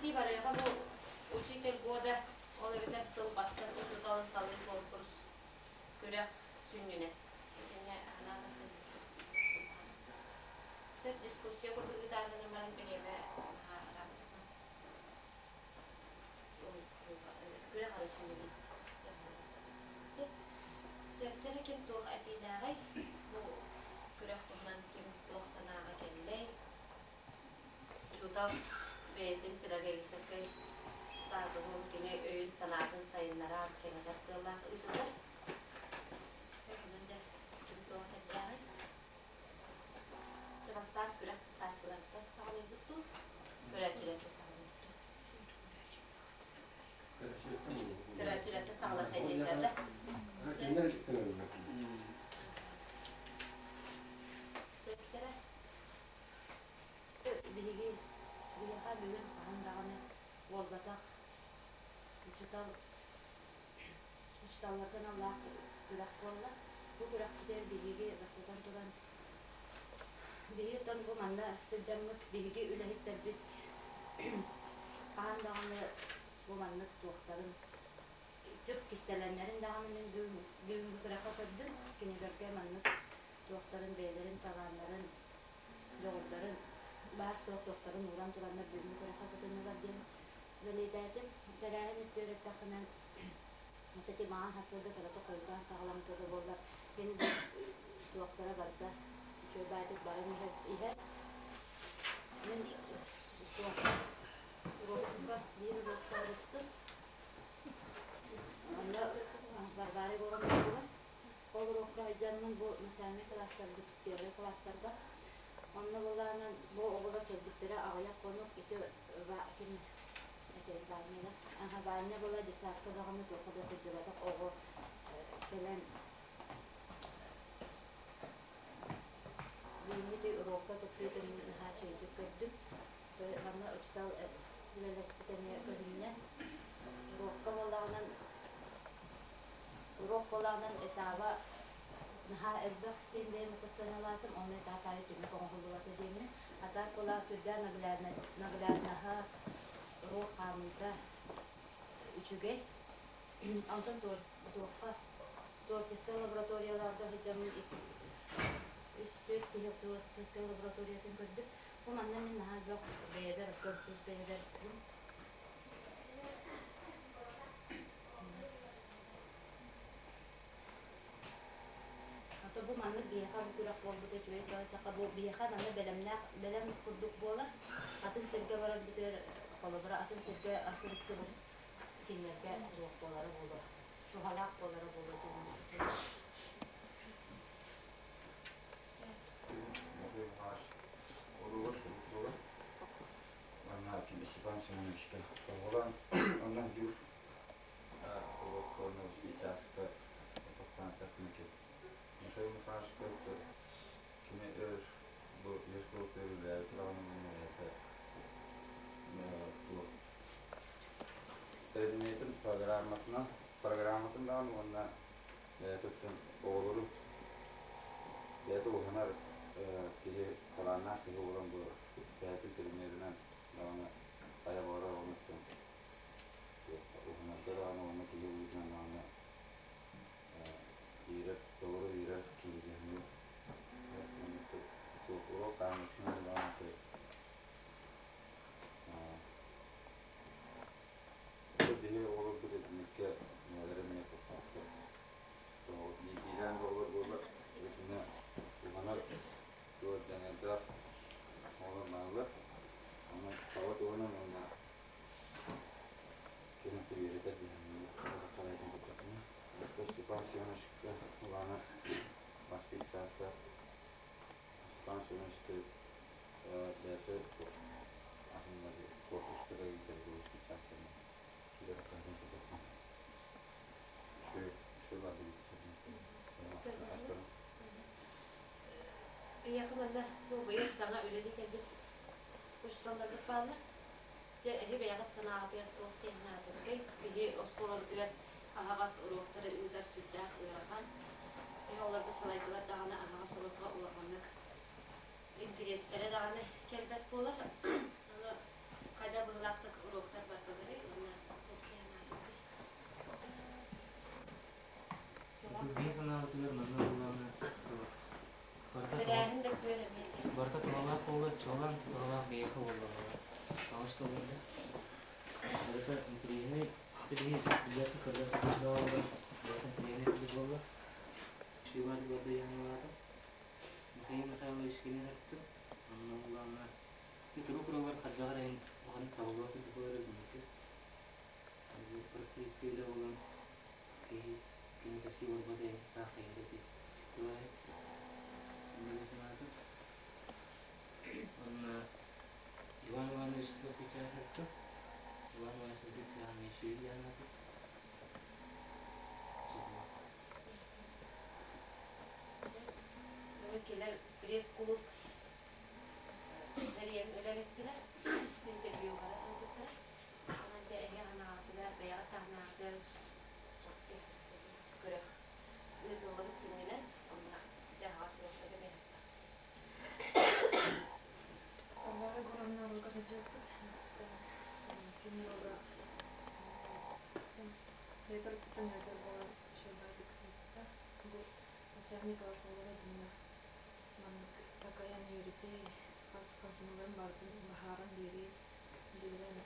Этии барыаҕа бу Учитель года, ол эбэтэр сыл бастыҥ учууталын талыы конкурс күрэх сүнньүнэн. Итиннэ анаан Сөп дискуссия курдук ыытаардынан баран бириэмэ наһаа күрэх ары сүнньүнэн. Сөптөрө ким туох этиилээҕий? Бу күрэх туһунан ким туох санааҕа кэллэй? Учуутал бэйэтин педагогическай статуһун, кини өйүн-санаатын сайыннарар, кэҥэтэр сыаллаах ыытыллар. Онон дьэ, ким туох этэрдээҕий? Дьэ, бастаан күрэх кыттааччыларыттан саҕалыырбыт дуу, көрөөччүлэртэн саҕалыырбыт дуу? Көрөөччүлэртэн саҕалыахха диэтилэр да? Сөптөрө. Биһиги биһиэхэ бүгүн хаһан даҕаны буолбатах учуутал учууталларга аналлаах күрэх буолла. Бу күрэхпитигэр биһиги бастатан туран биһиги оттон бу манна сылдьаммыт биһиги үлэһиттэрбит хаһан даҕаны бу маннык туохтарын чып кистэлэҥнэрин даҕаны мин бүгүҥҥү күрэххэ көрдүм. Кинилэргэ маннык туохтарын бэйэлэрин талааннарын дьоҕурдарын баар-суох туохтарын ууран тураннар бүгүҥҥү күрэххэ кытыннылар диэн бэлиэтээтим. Тэрээһин өттүгэр эттэххинэ, ити маҥан сарсыарда кыратык хойутаан саҕаламмыта да буоллар, мин туохтара барыта үчүгэй баайдык баран иһэр. иһэр. Мин туохха уруокка биир уруокка ырыттым. Онно Варвара Егоровна буолар. Ол уруокка сылдьаммын бу начальнай кылаастарбыт, первый кылаастарга онно буоллаҕына бу оҕолор сылдьыбыттара аҕыйах хонук ити ким этэй Ваня аха Ваня была детсадка даҕаны туохха да сылдьыбатах оҕо кэлэн бүгүҥҥү ити уруокка кыттыытын наһаа үчүгэйдик көрдүм. Манна учуутал үлэлэспит эмиэ көһүннэ. Уруокка буоллаҕынан Уруок буолаҕынан этаба наһаа элбэх диэн бэйэм сыаналаатым, онно этап аайы түмүк оҥоһуллубата диэммин. А так была сүрдээх наглядноһа уруок хаамыыта үчүгэй. Онтон туохха творческай лабораторияларга сылдьаммын үс-түөрт киһи творческай лабораториятын көрдүм. Бу манна мин наһаа элбэх бэйэбэр, оттон тус бэйэбэр Ото бу маннык биһиэхэ бу күрэх буолбута үчүгэй эттэххэ бу биһиэхэ манна бэлэмнээх бэлэм курдук буолар. Атын сиргэ барарбытыгар холобура атын сиргэ атын курс кинилэргэ суох буолара буолуо. Туһалаах буолара буолуо диэн Манна Степан Семеновичка оҕолоон онно дьуур уруокка чааска тохтоон эттэхпинэ Михаил Михайлович кини өр бу үс уруокка үлэлээбит даҕаны бэйэтэ туох предметин программатынан программатын даҕаны уонна бэйэтиттэн оҕолору бэйэтэ уһанар киһи талааннаах киһи буолан бу бэйэтин предметинэн даҕаны хайа баҕарар оҕонуттан уһанарга даҕаны уонна киһи быһыытынан даҕаны биирэр толору биэрэр киһи диэн уруок хаамыытынан даҕаны биһи оҕолорбут итинниккэ бэйэлэрэ эмиэ куттаахтар. Биирдиилээн да оҕолор буоллар, итиннэ уһанар туох дьаныардаах оҕолор бааллар. Онон таба туһунан уонна ким үөрэтэр диэн харайдан курдатына. Степан Семеновичка Улаана бас биир саастаах Степан Семеновичка бэйэтэ атын корпуска да педагогический чаастарынан киирэр курдатына. Үчүгэй барды Эйиэхэ манна бу быйыл саҥа үлэлии кэлбит учууталларбыт бааллар. Дьэ, эһи бэйэҕит санааҕытыгар туох диэн наадабытый? Биһи оскуолабытыгар аһаҕас уруоктары ыытар сүрдээх ыарахан. Эһи олорбут салайдылар даҕаны аһаҕас уруокка улаханнык интириэстэрэ даҕаны кэлбэт буолар. Ону хайдах быһыылаахтык уруоктары Биһи санаабытыгар манна буоллаҕына барыта Тэрээһин да күөр эмиэ. Барыта туһалаах буолла, чуолаан туһалаах биһиэхэ буолла буолар. Аҕыс сылларга. Барыта интэриэһинэй биһи билбэккэ көрбөккө буолла, барыта интэриэһинэй курдук буолла. Иван Гордояновата, Михаил Михайлович кини ырыттым. Онно буоллаҕына итиру куралар хайдах эрэ улахан табыллыбат курдук буолар эбит. Практически үлэ буолан киһи кини кэпсии олорбот ээ таах сайында ити дьиктилээх. Онно санаатым. Онно Иван Иванович Москвича ырыттым. Иван Иванович Москвича Мишель диэн Кэлэр пресс-клуб тэрийэн үлэлэттилэр, интервьюлары ыыппыттара. Онон дьэ эһиги санааҕытыгар, бэйэҕит таһымнаахтыгар күрэх ыытыллыбыт сүнньүнэн онно дьэ аһаҕас уруоктарга бэйэҕит Варвара Егоровна уруогар сылдьыбыппыт. Кини уруога бэйэтэ уруккуттан үөрдэр буолан үчүгэй ыытта. Бу начальник класс оҕолоро дьиҥнээх маннык такайан үөрэтии, хас хамсаныыларын барытын быһааран биэрии, биэрэн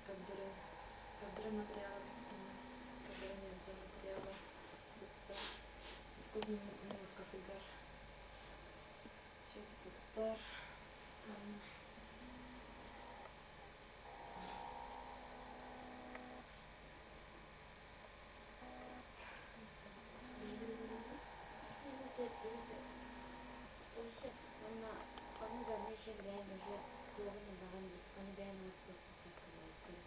көрдөрөн, көрдөрөн материалын, көрдөрөн үөрэтэр материала бытта физкультминуткатыгар Чугастыктар Уонна ону даҕаны еще бэйэм уже туоҕун ыллаҕын ону бэйэм оҥостуохпун сөп буолбут.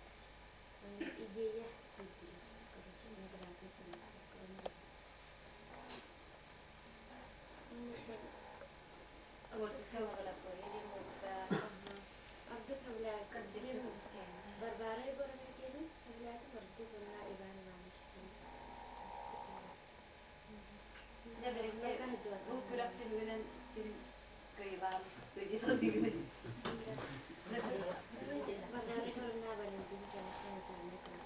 Идея киирдилэр. Короче, многоватый Творческая лаборатория диэн буолбута. Ордук сөбүлээбит Варвара Егоровна диэнин сөбүлээтим, ордук уонна Иван Иванович диэн. Дьэ, билиҥҥи бу күрэх түмүгүнэн ким кыайыылаах дии саныыгыный? Варвара Егоровна Валентин, конечно, начальный класс.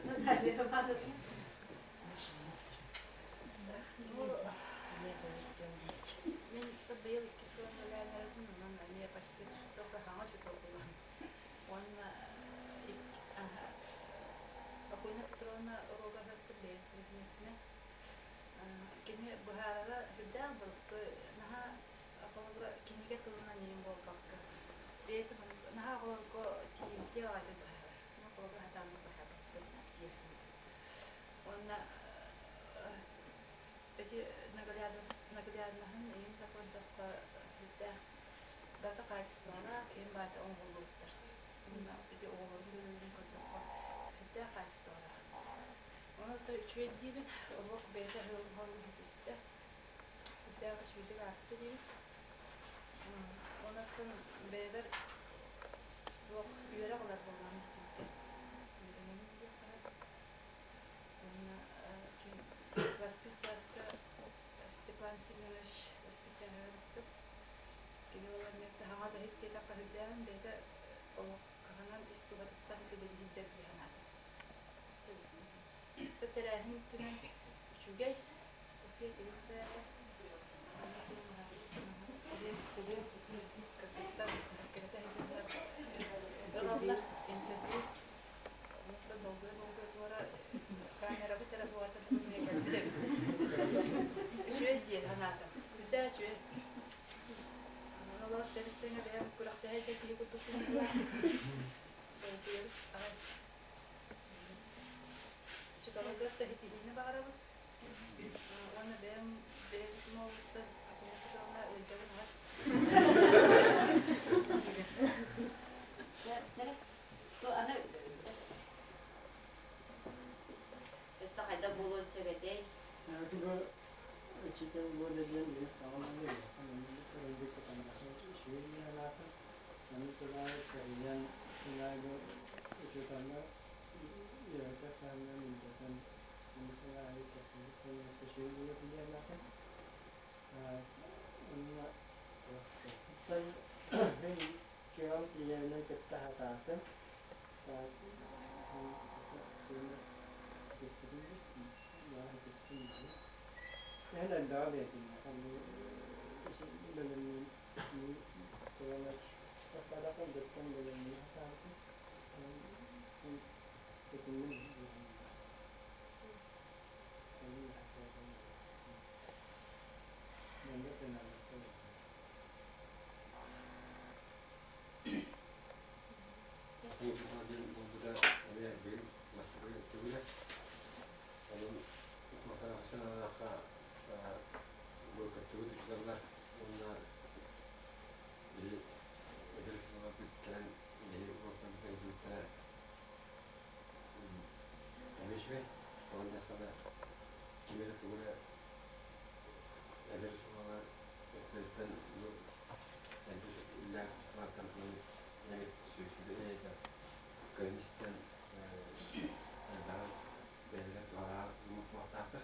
Наталья Романовна. Бу мин быйыл икки сыл үлэлээн эрэбин, онон эмиэ почти только хаҥас учуутал буолан. Уонна Акулина Петровна уруога сыппыт бэйэм предметинэн. Кини быһаарара сүрдээх боростуой, наһаа оҕолорго кинигэ тылынан иһин буолбакка, бэйэтэ наһаа оҕолорго тиийимтиэ баҕайытык быһаарар. Оҕолорго сатаан быһаарбаппын тиийэбин. Уонна эти наглядноһын иһин да көрдөххө сүрдээх барыта хаачыстыбалаах, иһин баата оҥоһуллубуттар. Уонна ити оҕолорун үлэлэрин көрдөххө сүрдээх хаачыстыбалаах. Ону то үчүгэй диибин, олох бэйэтэ ыһыллан ситистэ. Сүрдээх үчүгэйдик ааста диибин. Онон бэйэбэр туох үөрэх ылар буоллаҕым истибиттэн үөрэнэбин диэххэ Уонна ким воспитчааска Степан Семенович воспитчааһыгар кини ол эмиэ хаһаҥа да иһит диэтэххэ сүрдээҕин бэйэтэ олох хаһанан ис тубатыттан үлэлии сылдьар дии санаатым. Тэрээһин өттүнэн үчүгэй. Кыргыттар кэрэтэ сылдьаннар ылаллар интервью. Долгуйа-долгуйа туора камерабыт эрэ суоҕар кэлбит эбит. Үчүгэй диэн санаатым. Сүрдээх үчүгэй. Олор тэбис-тэҥэ бэйэм күрэхтэһэ киһи курдук Долгуйабыт аҕай. Учууталларга да ситиһиини баҕарабыт. Уонна бэйэм бэйэбит уолуттан Акулина Петровна ыалдьабын аҕай. Аны өссө хайдах буолуон сөп этэй? Туга учитель года диэн үөрэх саҕаланна үөрэххэ маннык кытаннахын үчүгэй анаата. Аны сыл аайы тэрийэн сыл аайы бу учууталлар үөрэтэр таһымнарын үрдэтэн аны сыл аайы кэпсэбит өссө үчүгэй буолуох диэн анаата. Онно мин кыам ийэбинэн кытта сатаатым. Тугунна этиспитим баар этиспитим наада. Эн элбэҕи бэйэтиннэхэ бу бэлэмнии тугана саппараатын дыттан бэлэмнии сатаабытым. Итиннэ Диэн буолбута эмиэ быйыл бастакы төгүлэ. Онон санаатахха бу кыттыбыт учууталлар уонна биһи эдэр учууталларбыт кэлэн биһи уруоктарбытын ыытыбыттара эмиэ үчүгэй. Тоҕо диэтэххинэ ким эрэ тугу эрэ эдэр учууталлар өттүлэриттэн бу элбэх иллээх учууталлартан эмит сүбэ көрөн истэн элбэҕи бэйэлэрэ туһалаах туһахтаахтар.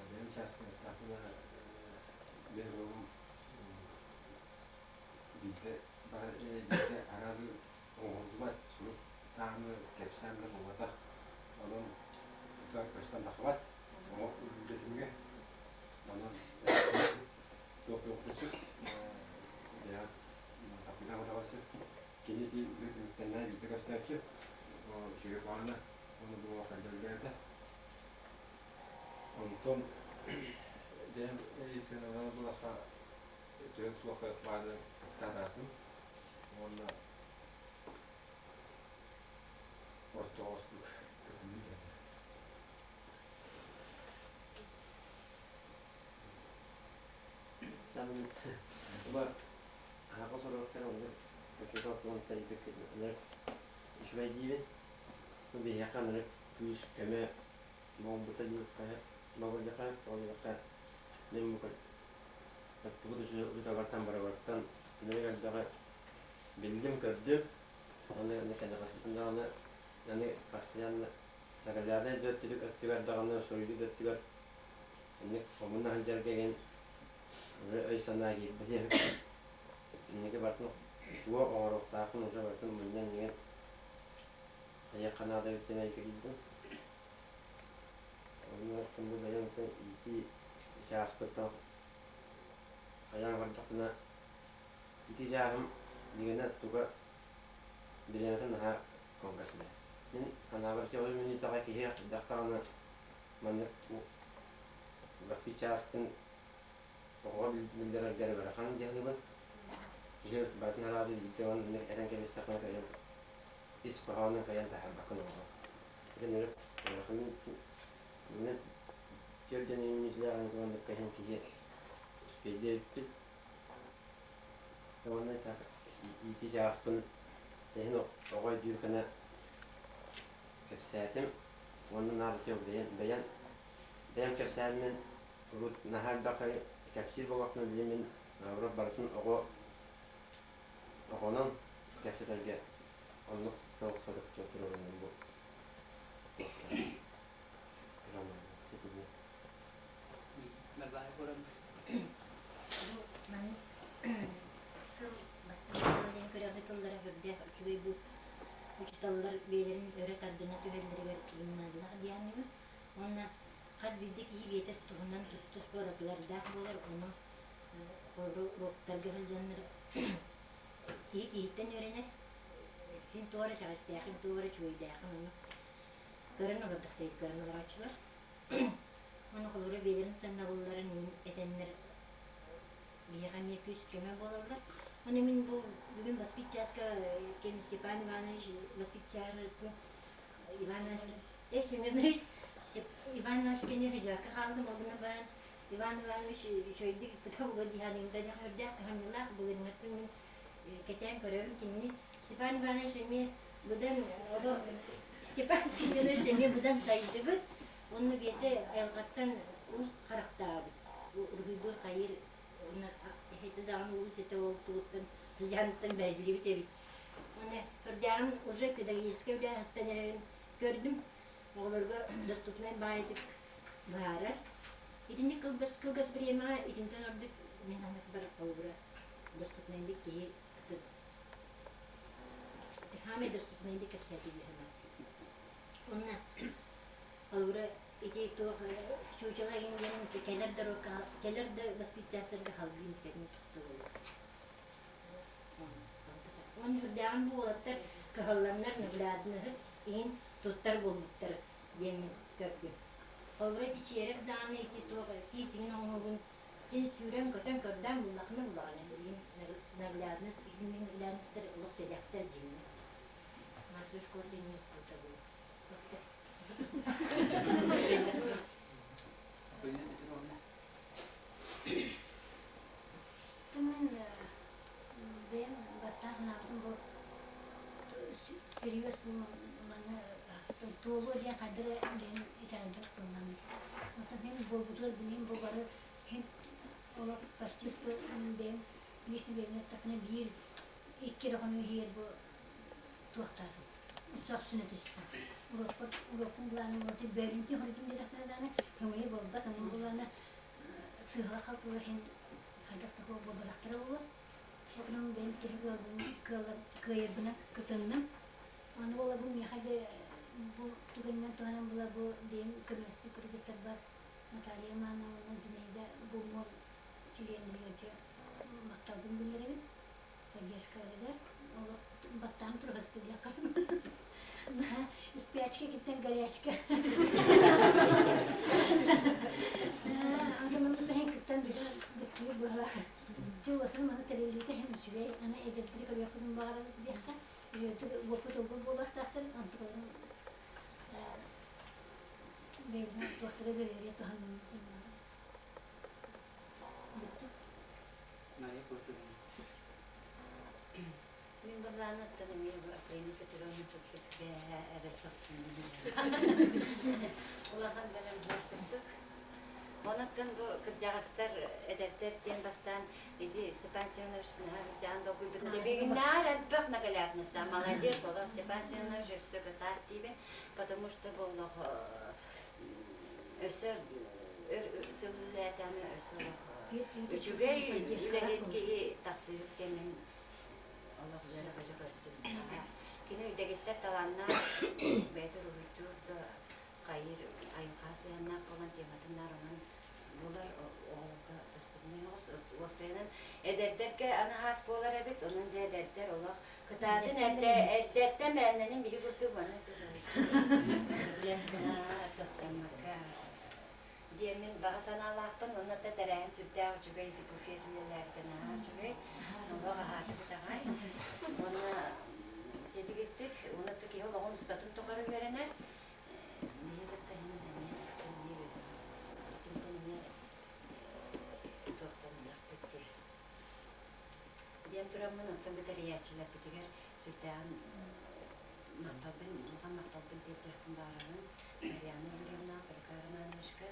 Бэйэм чааскалартаахпына биир уолум биирдэ биирдэ араас оҥоһуллубат сурук даҕаны кэпсээн да буолбатах. Онон утуйар көстөн тахсыбат. Оҥо үлэтимгэ. Онон туох туох сөп. Бэйэҕит такыйдаах үлэҕэ сөп. Кини ити үлэ түмүктэннэ биирдэ көстөөччү. Үчүгэй куһаҕана уонна бу хайдаллаата. Онтон бэйэм сыаналаан булаха төһө суох бааны таһаатым уонна ортоҕостук көтүллүү кэллэ. Саныыбыт уба аһаҕас уруоктар оннук учуутал туһунан тэрийбиккит ынырык үчүгэй диибин. Бу биһиэхэ ынырык күүс-көмө буолбута диэххэ буолбатахха ол диэххэ мин бу кыттыбыт учууталлартан барыбыттан ынырык элбэҕи биллим-көрдүм. Аны аны кэнэҕэскитин даҕаны аны постоянно нагляднай да өттүгэр даҕаны суруйуу да өттүгэр инник омун сылдьарга игин өй-санаа киирбит диэбит. Инники барытын тугу оҥоруохтаахпын уже барытын мунньан иҥэн айыахха наада эбит диэн өйгө киирдим. Онно бу бэйэм иитии чааспыттан хайаан көрдөхпүнэ ити чааһым дьиҥинэ туга бириэмэтэ наһаа кылгас этэ. Мин санаабар чоҕу мүнүүтэҕэ киһи хайдах даҕаны маннык бастыы чааспын оҕоҕо биллэрэргэр ыарахан дьаһаныбын. Киһи барытын араады биирдэ уонна этэн кэбистэххинэ кыайан ис хоһоонун кыайан таһаарбаккын оҕоҕо. Итин ыарахан мин түөрт дьон үүнүүтүлээх уонна кыһын киһи успейдиэбиппит. Уонна ити чааспын иһин оҕо өйдүүр гына кэпсээтим уонна наадатыгар бэйэм бэйэм бэйэм кэпсээммин урут наһаа элбэх кэпсиир буоллахпына билигин мин наоборот барытын оҕо оҕонон кэпсэтэргэ оннук сыл-сорук туруоруннум бу Бу сыл бастакы сыл диэн күрэҕи тыллара сүрдээх үчүгэй бу учууталлар бэйэлэрин өрө тардына түһэллэригэр гимназиялаах диэхнибин уонна хас биирдии киһи бэйэтэ туһунан тус-туспа уратылардаах буолар ону уруоктарга сылдьаннар киһи киһиттэн үөрэнэр син туора итэҕэстээхин туора үчүгэйдээхин ону көрөн олордохто көрөн олорооччулар Ону холобура бэйэлэрин сыанабылларын этэннэр биһиэхэ эмиэ күүс-көмө буолаллар. Ону мин бу бүгүн воспитчааска ким Степан Иванович воспитчаарга Иван Иванович Семенович Иван Иванович кэннэ Хүдьээккэ хааллым, ол гынан баран Иван Иванович үчүгэйдик ыппыта буолуо дии саныыбын да үрдээх кыһамньылаах былырыыҥҥыттан мин кэтээн көрөбүн кинини. Степан Иванович эмиэ быдан Степан Семенович эмиэ быдан сайдыбыт. Уонна биэтэ айылҕаттан уус харахтаабыт, уруһуйдуур хайыыр уонна эһэтэ даҕаны уус этэ ол тугуттан сыдьааныттан бэриллибит эбит. Уонна көрдөөҕүм уже педагогическай үлэ астан эрэрин көрдүм. Оҕолорго доступнай баайытык быһаарар. Итинник кылгас кылгас бириэмэҕэ итинтэн ордук мин санаабар холобура доступнайдык киһи саамай доступнайдык кэпсээтэ дии санаатым. Уонна холобура ити туох чуучала игин диэн кэлэр да кэлэр да воспитательдарга халгыы инникэтин туттуллар. Уонна үрдээҕин бу уолаттар кыһалланнар наглядныһы иһин туттар буолбуттар диэммин көрдүм. Холобура ити чиэрэк даҕаны ити туох тиис иҥин оҥоһугун син сүүрэн-көтөн көрдөөн буллахына буллаҕына билигин наглядность итинник наглядностар олох сэдэхтэр дьиҥнэр. Массаж школы института был. Мин бэйэм бастаан санаабытым бу серьез бу маны туолуо диэн хайдах эрэ диэн итэҕэйбэт буоллаҕым. Оттон мин буолбутугар билигин бу бары һин олох почти что мин бэйэм лично бэйэм эттэхпинэ биир икки эрэ хонуу иһигэр бу туохтаатым сөхсүнэ түстүм. Уруокпар уруокпун былааным уоту бөөлүнтүү хордум диэтэхпинэ даҕаны көҥүлэ буолбат онон буллаҕына сыыһала-халтыла иһин хайдах да буолбатахтара буолуо. Онон бэйэм киһи кыаллар кыайарбынан кытынным. Аны буола бу миэхэ де бу түгэнинэн туһанан була бу бэйэм көмөлөспүт кыргыттарбар Наталья Ивановна, Зинаида Буммор чилиэннэригэр дьэ махталбын биллэрэбин. Поддержкаларыгар олох баттаан тургаста диэххэ. Спячка киттен горячка. Антон таһын кыттан бүттүбүт быһалаах. Сылласын маны тэриллиитэ иһин үчүгэй, аны эдэрдэри көрүөхпүтүн баҕарабыт диэххэ. Үөрдүк уоппут ылбыт буолуохтаахтар, онтукаларын бэйэлэрин туохтара бэриллиэ туһаннын Бүттүк. Мария Платоновна. Мин былаанаттан эмиэ бу Акулина Петровна курдук эрэ сөхсүннүм. Улахан бэлэм буол курдук. Онуттан бу кырдьаҕастар эдэрдэр диэн бастаан иди Степан Семенович наһаа үрдээн долгуйбут. Бигиннээр элбэх наглядностаах. Молодец, олох Степан Семенович өссө кытаат диибин, потому что боллох өссө өр сыллээтэҕинэ өссө олох үчүгэй үлэһит киһи тахсыһыт кэмин олох үөрэ-көтө көрдүм. Кини дэгиттэр талааннаах бэйэтэ уруһуйдуур да хайыыр айылҕа сыһыаннаах буолан тематын наар онон булар оҕолорго доступный оҕус уопсайынан эдэрдэргэ аны хаас буолар эбит онон дьэ эдэрдэр олох кытаатын эрдэ эрдэттэн бээннэнин биһи курдук маны тохтоммакка диэммин баҕа санаалаахпын уонна да тэрээһин сүрдээх үчүгэй ити буфет үлэлээбитэ наһаа үчүгэй олох аһаатыбыт аҕай уонна тетигиттик уонна киһи олоҕун устатын тухары үөрэнэр биһи кытта иһин эмиэ эмиэ итинтэн эмиэ туохтаннахпыт дии диэн тураммын оттон бэтэрийээччилэрбитигэр сүрдээҕин махталбын улахан махталбын тиэрдиэхпин баҕарабын Марианна Юрьевна, Поликар Романовичка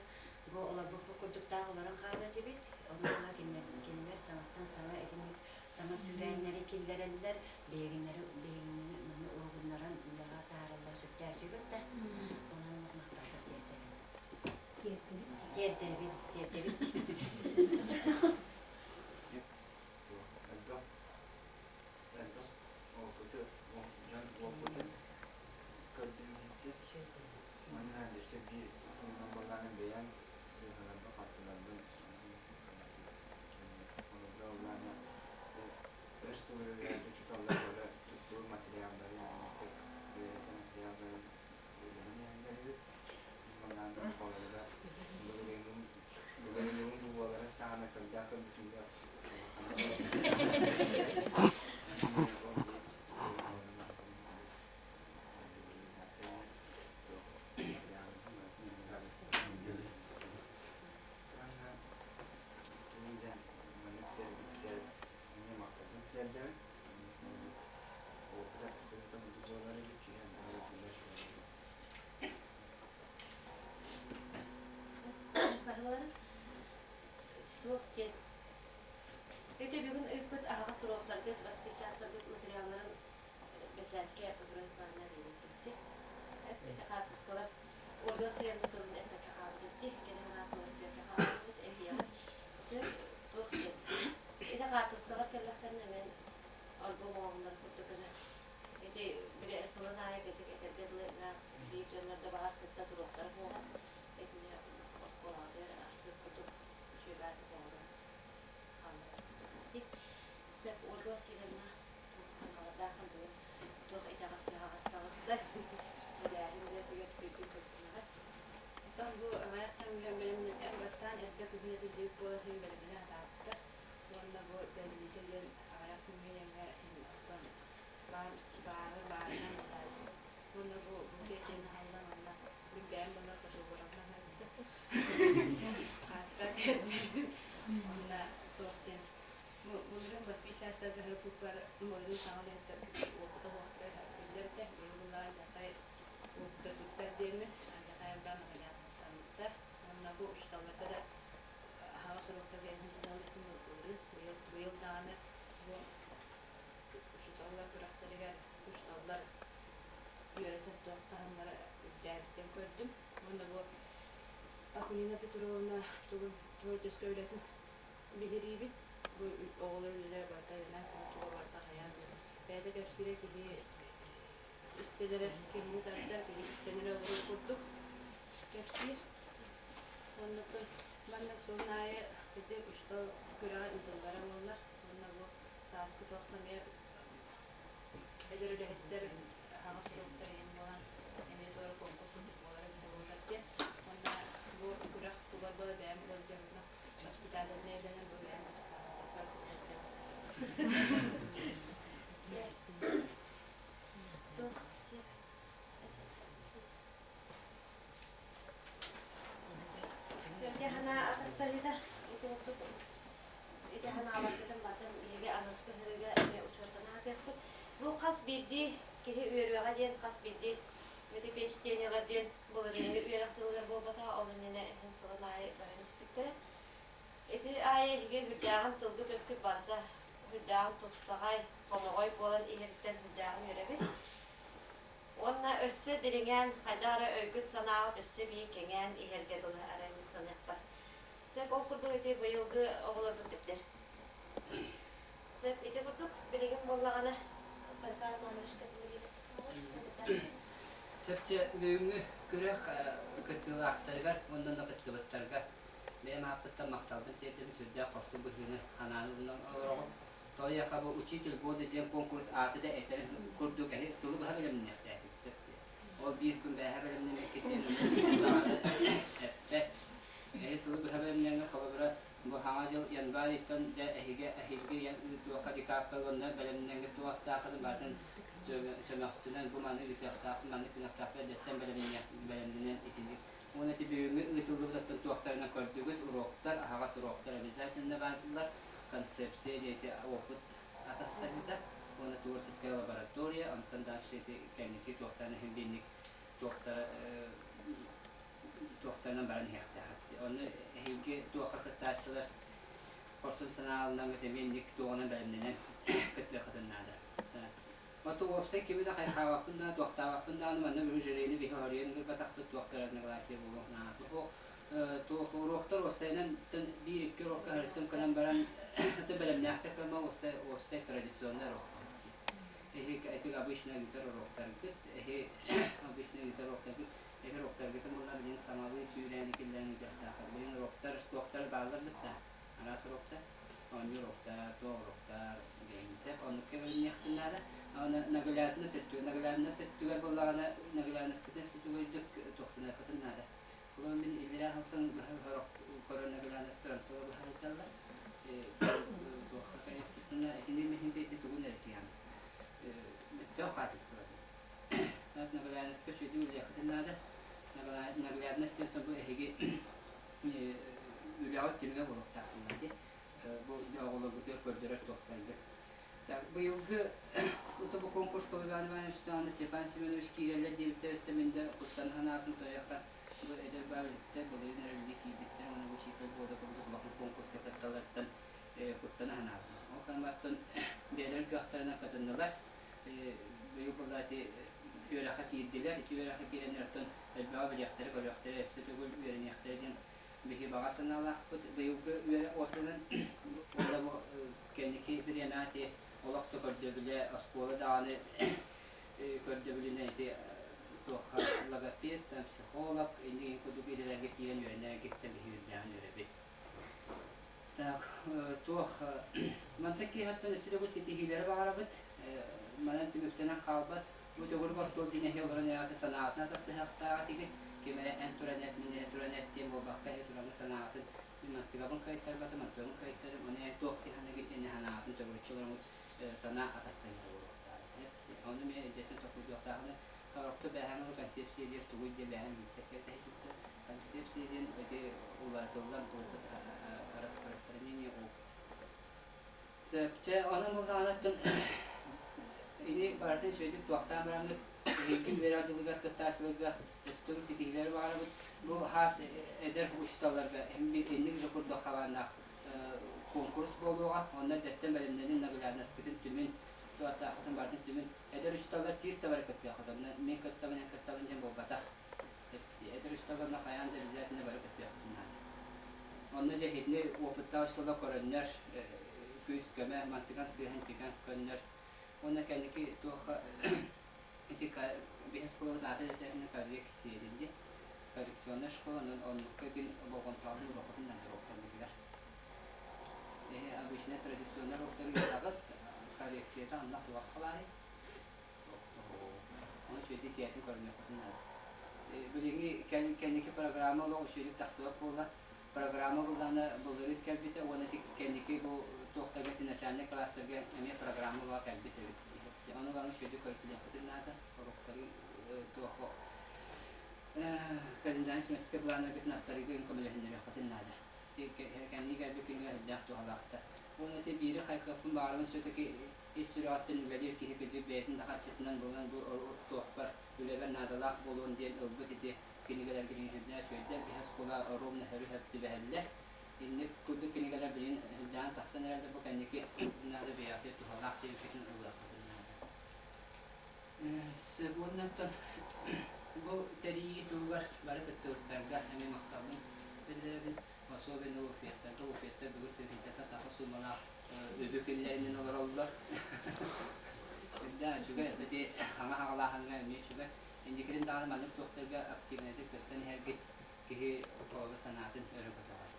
бу олорбуппут курдуктаах олорон хаалла этибит. Онно кинилэр саҥаттан саҥа итинник саҥа сүүрээннэри киллэрэллэр, биһигиннэри биһигини маны уһугуннаран үлэҕэ таһаараллар сүрдээх үчүгэй да. Онон махталга тиэрдэбин. Тиэрдэбин, тиэрдэбит. Элбэх элбэх опыты, дьон опытын көрдүүбүттэр. Манна өссө биир туһунан буоллаҕына бэйэм сыыһаларбын халтыларбын холобура буоллаҕына өр сыл үлэлээбит учууталлар бары туттубут материалларын үөрэтэр материалларын үлэлэһэн иһэллэр эбит. Манна холобура былырыыҥҥы былырыыҥҥы бу буоларын саҕана көрдөөх көрбүтүм да Туох диэн Ити бүгүн ыыппыт аһаҕас уруоктаргыт, распечаткаргыт материалларын бэчээккэ Петр Ивановна биэрбиппит. Ити хаартыскалар Ольга Васильевна тылын эппэккэ хаалбыт дии, кини санаатын истибэккэ хаалбыт этиэҕин сөп. Туох диэн. Ити хаартыскалар кэллэхтэринэ мин альбом оҥоһуллар курдук гына. Ити били сылын аайы кэчик этэргэ дылы биир дьоннор Хаачыка түһэрдэ. Онно туох диэн бу былырыын воспитательстарга һырыппыппар былырыын саҥа үлэһиттэр уопута суохтара биллэр этэ. Быйыл буллаҕа алдьархай уопутурбуттар диэммин алдьархай элбэх наҕараадаланыктар. Уонна бу учууталларга да аһаҕас уруоктарга эһин санаабыттым былырыын быйыл быйыл даҕаны бу учууталлар күрэхтэригэр учууталлар үөрэтэр туох таһымнара үрдээбиттэн көрдүм. Уонна бу Акулина Петровна тугун творческай үлэтин биһириибит. Бу оҕолор үлэлэрэ барыта айанан туга барыта хайаан бэйэтэ кэпсиирэ киһи истэлэрэ киһини тардар, киһи истэнэрэ олорор курдук кэпсиир. Оннуттан маннык сылын аайы ити учуутал күрэҕэ ыытыллара буоллар. Уонна бу сааскы туохха эмиэ эдэр үлэһиттэр аһаҕас уруоктар иһин буолан эмиэ туора конкурс курдук буолара эбитэ буоллар диэн. Уонна бу күрэх тула бу бэйэм ыалдьабытына воспитательнай үлэнэн бу бэйэм воспитательдарбар ыалдьабын. Сэргэ санаа атастаһыыта ити курдук ити санааларгытын батын биһиги аныгыскы сырыыга эмиэ учуоттана сатыахпыт. Бу хас биирдии киһи үөрүөҕэ диэн хас биирдии ити впечатлениелар диэн былырыыҥҥы үөрэх сылыгар буолбатаҕа, ол иннинэ иһин сылын аайы баран испиттэрэ. Ити аайы эһиги үрдээҕин тылгыт-өскүт барыта үрдээҕин тупсаҕай, хомоҕой буолан иһэриттэн үрдээҕин үөрэбит. Уонна өссө дириҥээн, хайдах эрэ өйгүт-санааҕыт өссө эбии кэҥээн иһэргэ дылы арай мин саныахпар. Сөп, ол курдук ити быйылгы оҕолорбут сөптөр. Сөп, ити курдук билигин буоллаҕына Поликарп Ивановичка Сөпчө бүгүҥҥү күрэх кыттыылаахтарыгар уонна кыттыбыттарга бэйэм ааппыттан махталбын тиэрдэбин сүрдээх хорсун быһыыны анаан ылынан олороҕун. Тоҕо бу «Учитель года» диэн конкурс ааты да этэрин курдук эһи сылы быһа бэлэмниэхтээхпит сөп диye. Ол биир күн бээһэ бэлэмнэммиккит диэн даҕаны эппэт. Эһи сылы быһа бэлэмнэҥҥэ холобура бу хаҥа дьыл январь ыйтан дьэ эһиги эһиги туохха декабрь уонна бэлэмнэҥҥэ туохтааххытын барытын чөмөхтүнэн бу маны ыытыахтаахпын маннык гыныахтаахпын эрдэттэн бэлэмнэнэн итинник уонна ити бүгүҥҥү ыытыллыбыт оттон туохтарынан көрдүгүт уроктар аһаҕас уроктар обязательно баардылар концепция диэти опыт атастаһыыта уонна творческая лаборатория онтон дальше ити кэнники туохтан иһин биинник туохтара туохтарынан баран иһиэхтээх ону эһиги туохха кыттааччылар хорсун санаалынан эмиэ инник туоҕунан бэлэмнэнэн кыттыаххытын наада Оту уопсай кими да хайхаабаппын да, туохтаабаппын даҕаны манна бүгүн жюрини биһи хоруйан ыҥырбатахпыт, туох да разногласие буолуох наада. Туох уруоктар уопсайынан биир-икки уруокка һырыттым кэлэн баран аты бэлэмнээхтик кэлмэ уопсай уопсай традиционный уруок. Эһи этик обычно ыытар уруоктаргыт, эһи обычно ыытар уруоктаргыт, эһи уруоктаргытын буолла билин саҥалыы сүүрээни киллэрэн ыытыахтааххыт. Билин уруоктар туохтар бааллар бытта араас уруоктар. Оонньуур уруоктар, туох уруоктар диэҥтэ оннукка бэлэмниэхпин наада. Аны наглядность өттүгэр, наглядность өттүгэр буоллаҕына, наглядностьтан сүтүгүйдүк туохтаныаххытын наада. Холобур, мин иллэрээ сылтан быһа сорох көрөр наглядностьтар тула быһа сылдьаллар. Туохха кэлиэхпитинэ, итини миһин ити тугун эрэ тиһэн мөттөөх хаачыстыбатын. Наглядностька сүдү үлэлиэххитин наада. Наглядность диэн бу эһиги үлэҕит түмүгэ буолуохтаахтар дии. Бу оҕолоргутугар көрдөрөр туохтаргыт. Так, быйылгы бу конкурска Иван Иванович даҕаны Степан Семенович киирэллэр диэбиттэриттэн мин да куттана санаатым тойоха бу эдэр баар үлэттэр былырыын эрэлли киирбиттэр уонна бу учитель года курдук улахан конкурска кытталларыттан куттана санаатым. Ол гынан бэйэлэрин кыахтарынан кытыннылар. Быйыл была ити үөрэххэ киирдилэр. Ити үөрэххэ киирэннэр оттон элбэҕи билиэхтэрэ-көрүөхтэрэ, өссө төгүл үөрэниэхтэрэ диэн биһи баҕа санаалаахпыт. Быйылгы үөрэх уосанан уонна бу кэнники бириэмэҕэ ити олох да көрдөбүлэ, оскуола даҕаны көрдөбүлүнэн ити туохха логопед, там психолог, инники курдук идэлэргэ киирэн үөрэнэргиттэн биһи үрдээҕин үөрэбит. Так, туох мантан киэһэттэн өссө да ситиһиилэри баҕарабыт. Манан түмүктэнэн хаалбат. Бу төгүрүк остуол диэн эһи олорон эҕэтэ санаатын атастаһыахтааҕа тигит. Ким эрэ эн туран эт, мин эрэ туран эт диэн буолбакка эһи тураҥҥа санаатын мантыгабын кыайтарбатым, мантыгабын кыайтарым, ону эн туох киһи диэн санаатын төгүрүччү олороммут санаа атастаһыыта буолуохтаах. Ону эмиэ эрдэттэн толкуйдуохтааҕына, Орто бээһэҥ концепция диэн тугуй диэн бээһэҥ билбэккэ Концепция диэн ити Сөп. Чэ, онон буллаҕына ини барытын үчүгэйдик туохтаан бараммыт, эһиги үөрэх дьылыгар кыттааччыларга өстөөх ситиһиилэри баҕарабыт. Бу хаас эдэр учууталларга инник же курдук хабааннаах конкурс буолуоҕа. Онно эрдэттэн бэлэмнэнин, наглядностькытын түмүн, туохтааххытын барытын түмүн. Эдэр учууталлар чисто бары кыттыаххыт. Онно мин кыттабын, эн кыттабын диэн буолбатах. Эдэр учууталлар онно хайаан да обязательно бары кыттыахпытын наада. Онно дьэ итини опыттаах учууталлар көрөннөр, күүс-көмө, мантыган сыыһан-тигэн көннөр. Уонна кэнники туохха ити биһи школабыт аата этэринэ коррекция дии. Коррекционная школа, онон оннукка күн болҕомтоҕун уруоккутун наада уруоктарбытыгар. Эһи обычно традиционнай уруоктары ыытаҕыт, коррекцията онно туох халаарый? Ону үчүгэйдик киэһэтин көрүнүөххүтүн наада. Билиҥҥи кэнники программа олох үчүгэйдик тахсыбат буолла. Программа былаана былырыын кэлбитэ уонна ити кэнники бу туохтарга начальнай класстарга эмиэ программа баҕа кэлбит эбит. Ону ылан үчүгэйдик көрүллүөххүтүн наада. Уруоктары туох календарь семестрскэй планнаргытын аттарыыга көмөлөһүннэриэххитин наада. Кэнники кэлбит күҥҥэ элбэх туһалаахтар. Уонна ити биири хайҕыахпын баҕарабын все-таки ис сүрэҕиттэн үлэлиир киһи кырдьык бэйэтин да харчытынан булан бу туохпар үлэбэр наадалаах буолуон диэн ылбыт ити кинигэлэргин үһүрдээн үчүгэйдэр биһэс кула ровно өрү-һөп түбэһэллэр. Инник курдук кинигэлэр билигин үһүрдээн тахсан эрэллэр бу кэнники наада бэйэҕитигэр туһалаах диэбиккитин ылыаххытын наада. Уонна бу тэрийии туһугар бары кыттыбыттарга эмиэ махталбын биллэрэбин. Особенно буфеттарга, буфеттар бүгүн тыһыынчаттан тахса суумалаах үбү киллэринэн олороллор. Үрдээх үчүгэй, ити хаҥа хаҕалааһыҥҥа эмиэ үчүгэй. Инникитин даҕаны маннык туохтарга активнайдык кыттан иһэргит киһи оҕолор санаатын өрө көтөҕөр.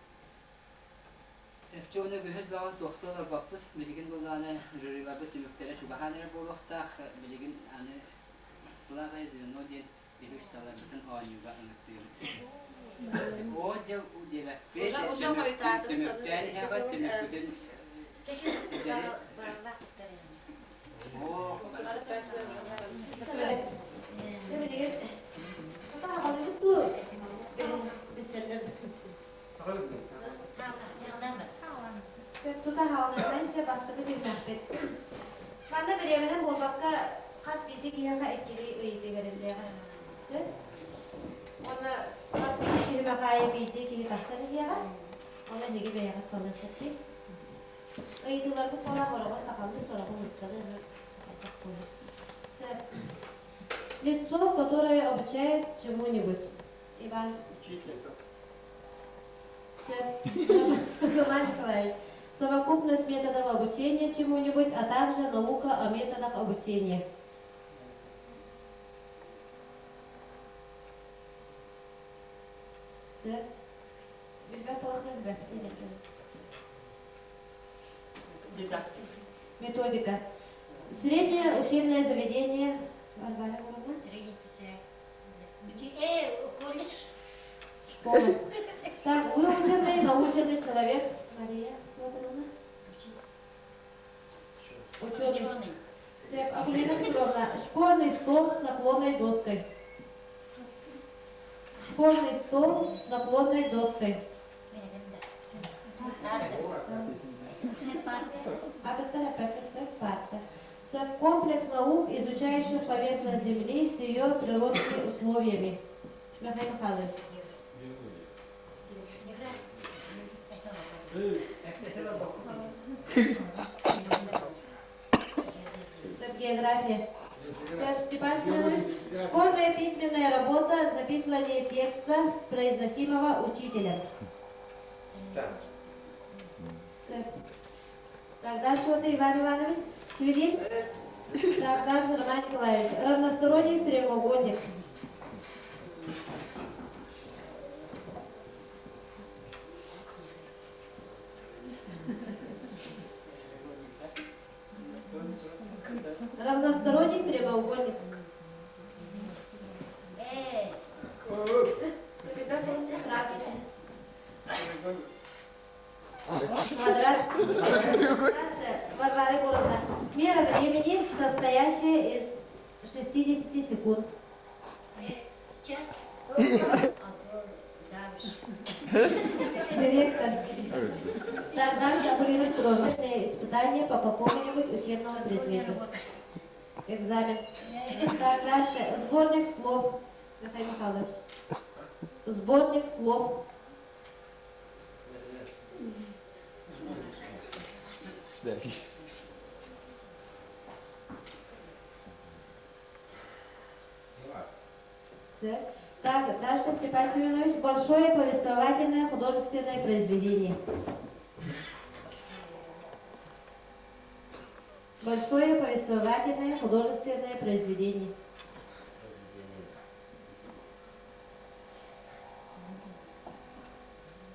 Сэпчэ уонна күһүт баҕас туохта олорбоппут. Билигин былааны жюриларбыт түмүктэрэ чугаһаан эрэ буолуохтаах. Билигин аны слабое звено диэн биһи учууталларбытын оонньууга ыҥыртыыбыт. Оо дьэ диэбэппит. Түмүктээн иһэҕит, түмүкпүтүн Оо, Тута хаалыттан бастакы түһүмэхпит. Манна бириэмэнэн буолбакка, хас биирдии киһиэхэ иккилии ыйытыы бэриллиэҕэ. Сөп? Уонна хас биирдии түһүмэх аайы биирдии киһи тахсан иһиэҕэ. Онно эһиги бэйэҕит сонун сэттик. Ыйытыыларбыт буолан сороҕо сахалыы, сороҕо нууччалыы эмиэ хайдах буолар. Сөп. Лицо, которое обучает чему-нибудь. Иван. Учитель. Сөп. Иван Николаевич. Совокупность методов обучения чему-нибудь, а также наука о методах обучения. Сөп. Билбэт буолахна билбэт. Методика. Среднее учебное заведение. Варвара Егоровна. Средний колледж. Школа. Так, выученный, наученный человек. Мария Федоровна. Ученый. Ученый. Так, Акулина Петровна. Школьный стол с наклонной доской. Школьный стол с наклонной доской. Парта. Комплекс наук, изучающих поверхность Земли с ее природными условиями. Михаил Михайлович. География. Степан Семенович, школьная письменная работа, записывание текста, произносимого учителем. Так, дальше вот Иван Иванович. Свидетель. Так, дальше Роман Николаевич. Равносторонний прямоугольник. Равносторонний прямоугольник. Квадрат. Дальше, Варвара Егоровна. Мера времени, состоящая из 60 секунд. Час. Директор. Так, дальше Акулина Петровна. Испытание по какому-нибудь учебному предмету. Экзамен. Так, дальше. Сборник слов. Михаил Михайлович. Сборник слов. Все. Так, дальше Степан Семенович. Большое повествовательное художественное произведение. Большое повествовательное художественное произведение.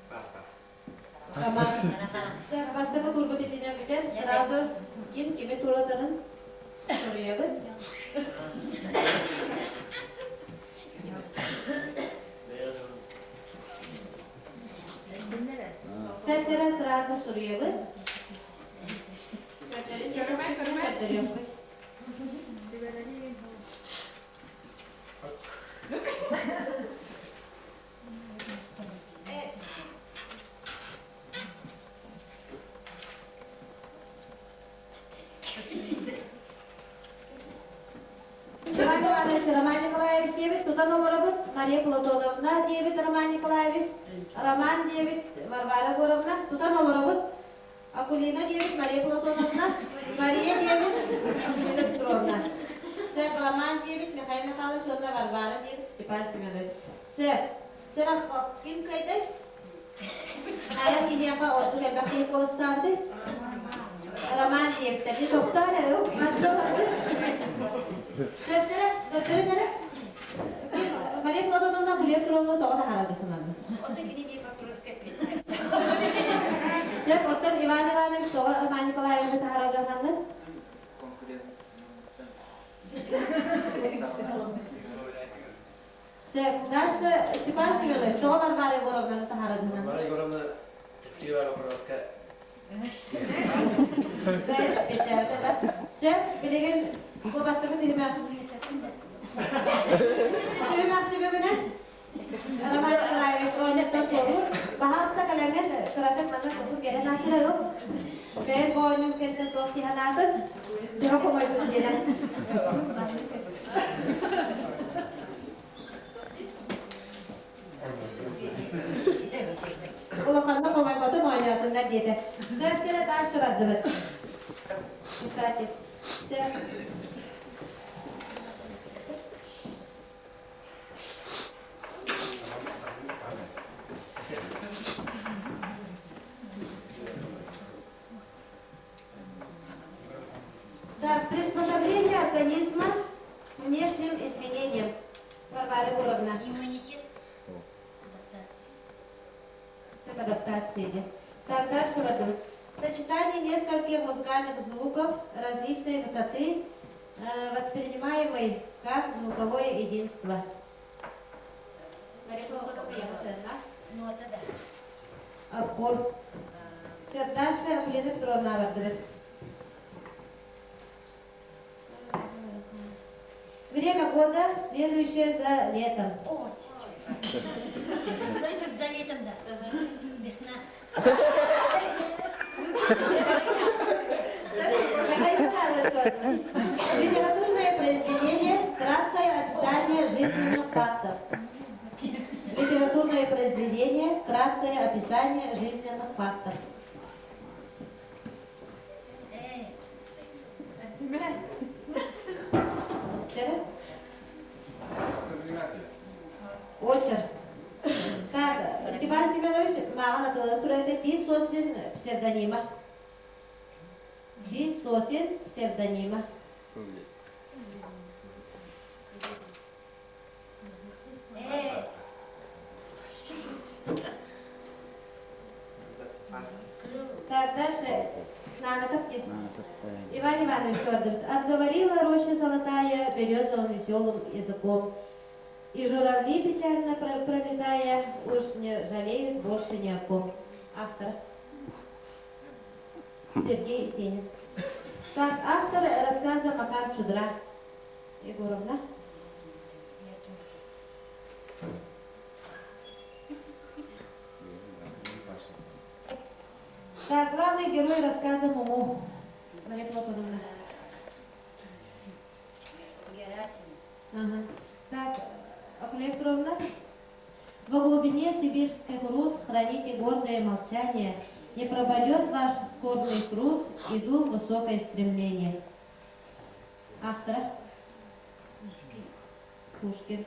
Пас, пас. Роман. Бастакы турбут итинэн бүтэн, сразу ким кими туратарын суруйабыт. Сәттэрэ сразу суруйабыт. Көрдөрүөхпүт. Иван Иванович, Роман Николаевич диэбит, тутан олоробут, Мария Платоновна диэбит Роман Николаевич, Роман диэбит Варвара Егоровна, тутан олоробут, Акулина диэбит Мария Платоновна, Мария диэбит Акулина Петровна. Сөп, Роман диэбит Михаил Михайлович уонна Варвара диэбит Степан Семенович. Сөп. Сөп, ким кыайдай? Хайа киһиэхэ ордук элбэх киһи куоластаабытай? Роман диэбиттэр. Тохтоо эрэ, Сөптөрө, сөптөрүн эрэ. Мария Платоновна Акулина Петровна тоҕо таһаарарга сананна? Сөп, оттон Иван Иванович тоҕо Роман Николаевичы таһаарарга сананна? Сөп. Дальше Степан Семенович, тоҕо Варвара Егоровнаны таһаарарга сананна? Варвара Егоровна Тектиева вопроска Сөп, билигин бу бастакы түһүмэх түһүмэх түмүгүнэн Роман Николаевич оонньоттон туоруур. Баһаалыста кэлэҥҥин кыратык манна туту биэрэн аастырыгым. Бэйэҥ оонньууҥ кэнниттэн туох дии санаатын, төһө хомойбут диэнэ. Улаханнык хомойботум оонньоотуннар диэтэ. Сөп сирэ дальше бардыбыт. Кстати, сөп. Так, приспособление организма к внешним изменениям. Варвара Егоровна. Иммунитет. Адаптация. К адаптации. Так, дальше возьмем. Сочетание нескольких музыкальных звуков различной высоты, воспринимаемый как звуковое единство. Ну, это да. Обкор. Дальше Акулина Петровна бардыбыт. Время года, следующее за летом. О, за летом, да. Весна. Литературное произведение «Краткое описание жизненных фактов». Литературное произведение «Краткое описание жизненных фактов». Очерк. Так, Степан Семенович мааҕын атылары турар Тит Сосин псевдонима. Тит Сосин псевдонима. Так, дальше. Нанаков Иван Иванович Федорович. Отговорила роща золотая березовым веселым языком. И журавли, печально пролетая, уж не жалеют больше ни о ком. Автор. Сергей Есенин. Так, автор рассказа Макар Чудра. Егоровна. Так, главный герой рассказа Муму. Мария Платоновна. Герасим. Ага. Так, Акулия Петровна. Во глубине сибирских руд храните гордое молчание, не пропадет ваш скорбный труд и дух высокое стремление. Автора? Пушкин.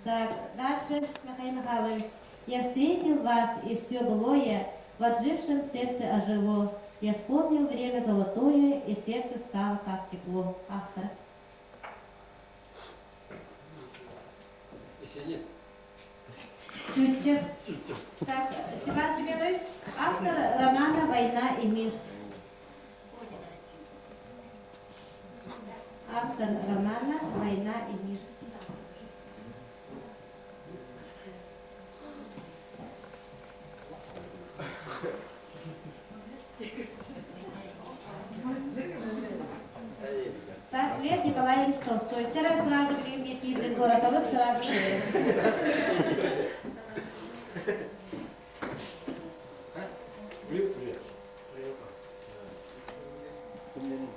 Так, дальше, Михаил Михайлович. Я встретил вас, и все былое в отжившем сердце ожило. Я вспомнил время золотое, и сердце стало как тепло. Автор. Есенин. Тютчев. Так, Степан Семенович, автор романа «Война и мир». Автор романа «Война и мир». Так, Лев Николаевич Толстой. Вчера сразу билигин киирдин куоратабыт, сразу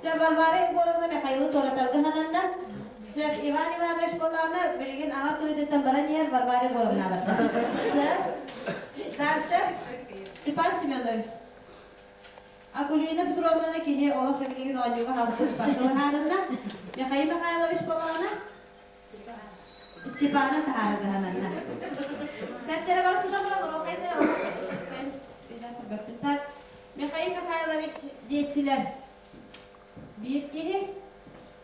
Дьэ, Варвара Егоровна Михаилы туоратарга сананна. Сөп, Иван Иванович буоллаҕына, билигин аҕа кырыытыттан баран иһэр Варвара Егоровна барда. Дальше Степан Семенович. Акулина Петровнаны кини олох билигин оонньууга халтыспат тылыһаарынна. Михаил Михайлович буоллаҕына, Степана таһаарыгаһананна. Сэттере бары тута туран урохайдара Так, Михаил Михайлович диэччилэр биир киһи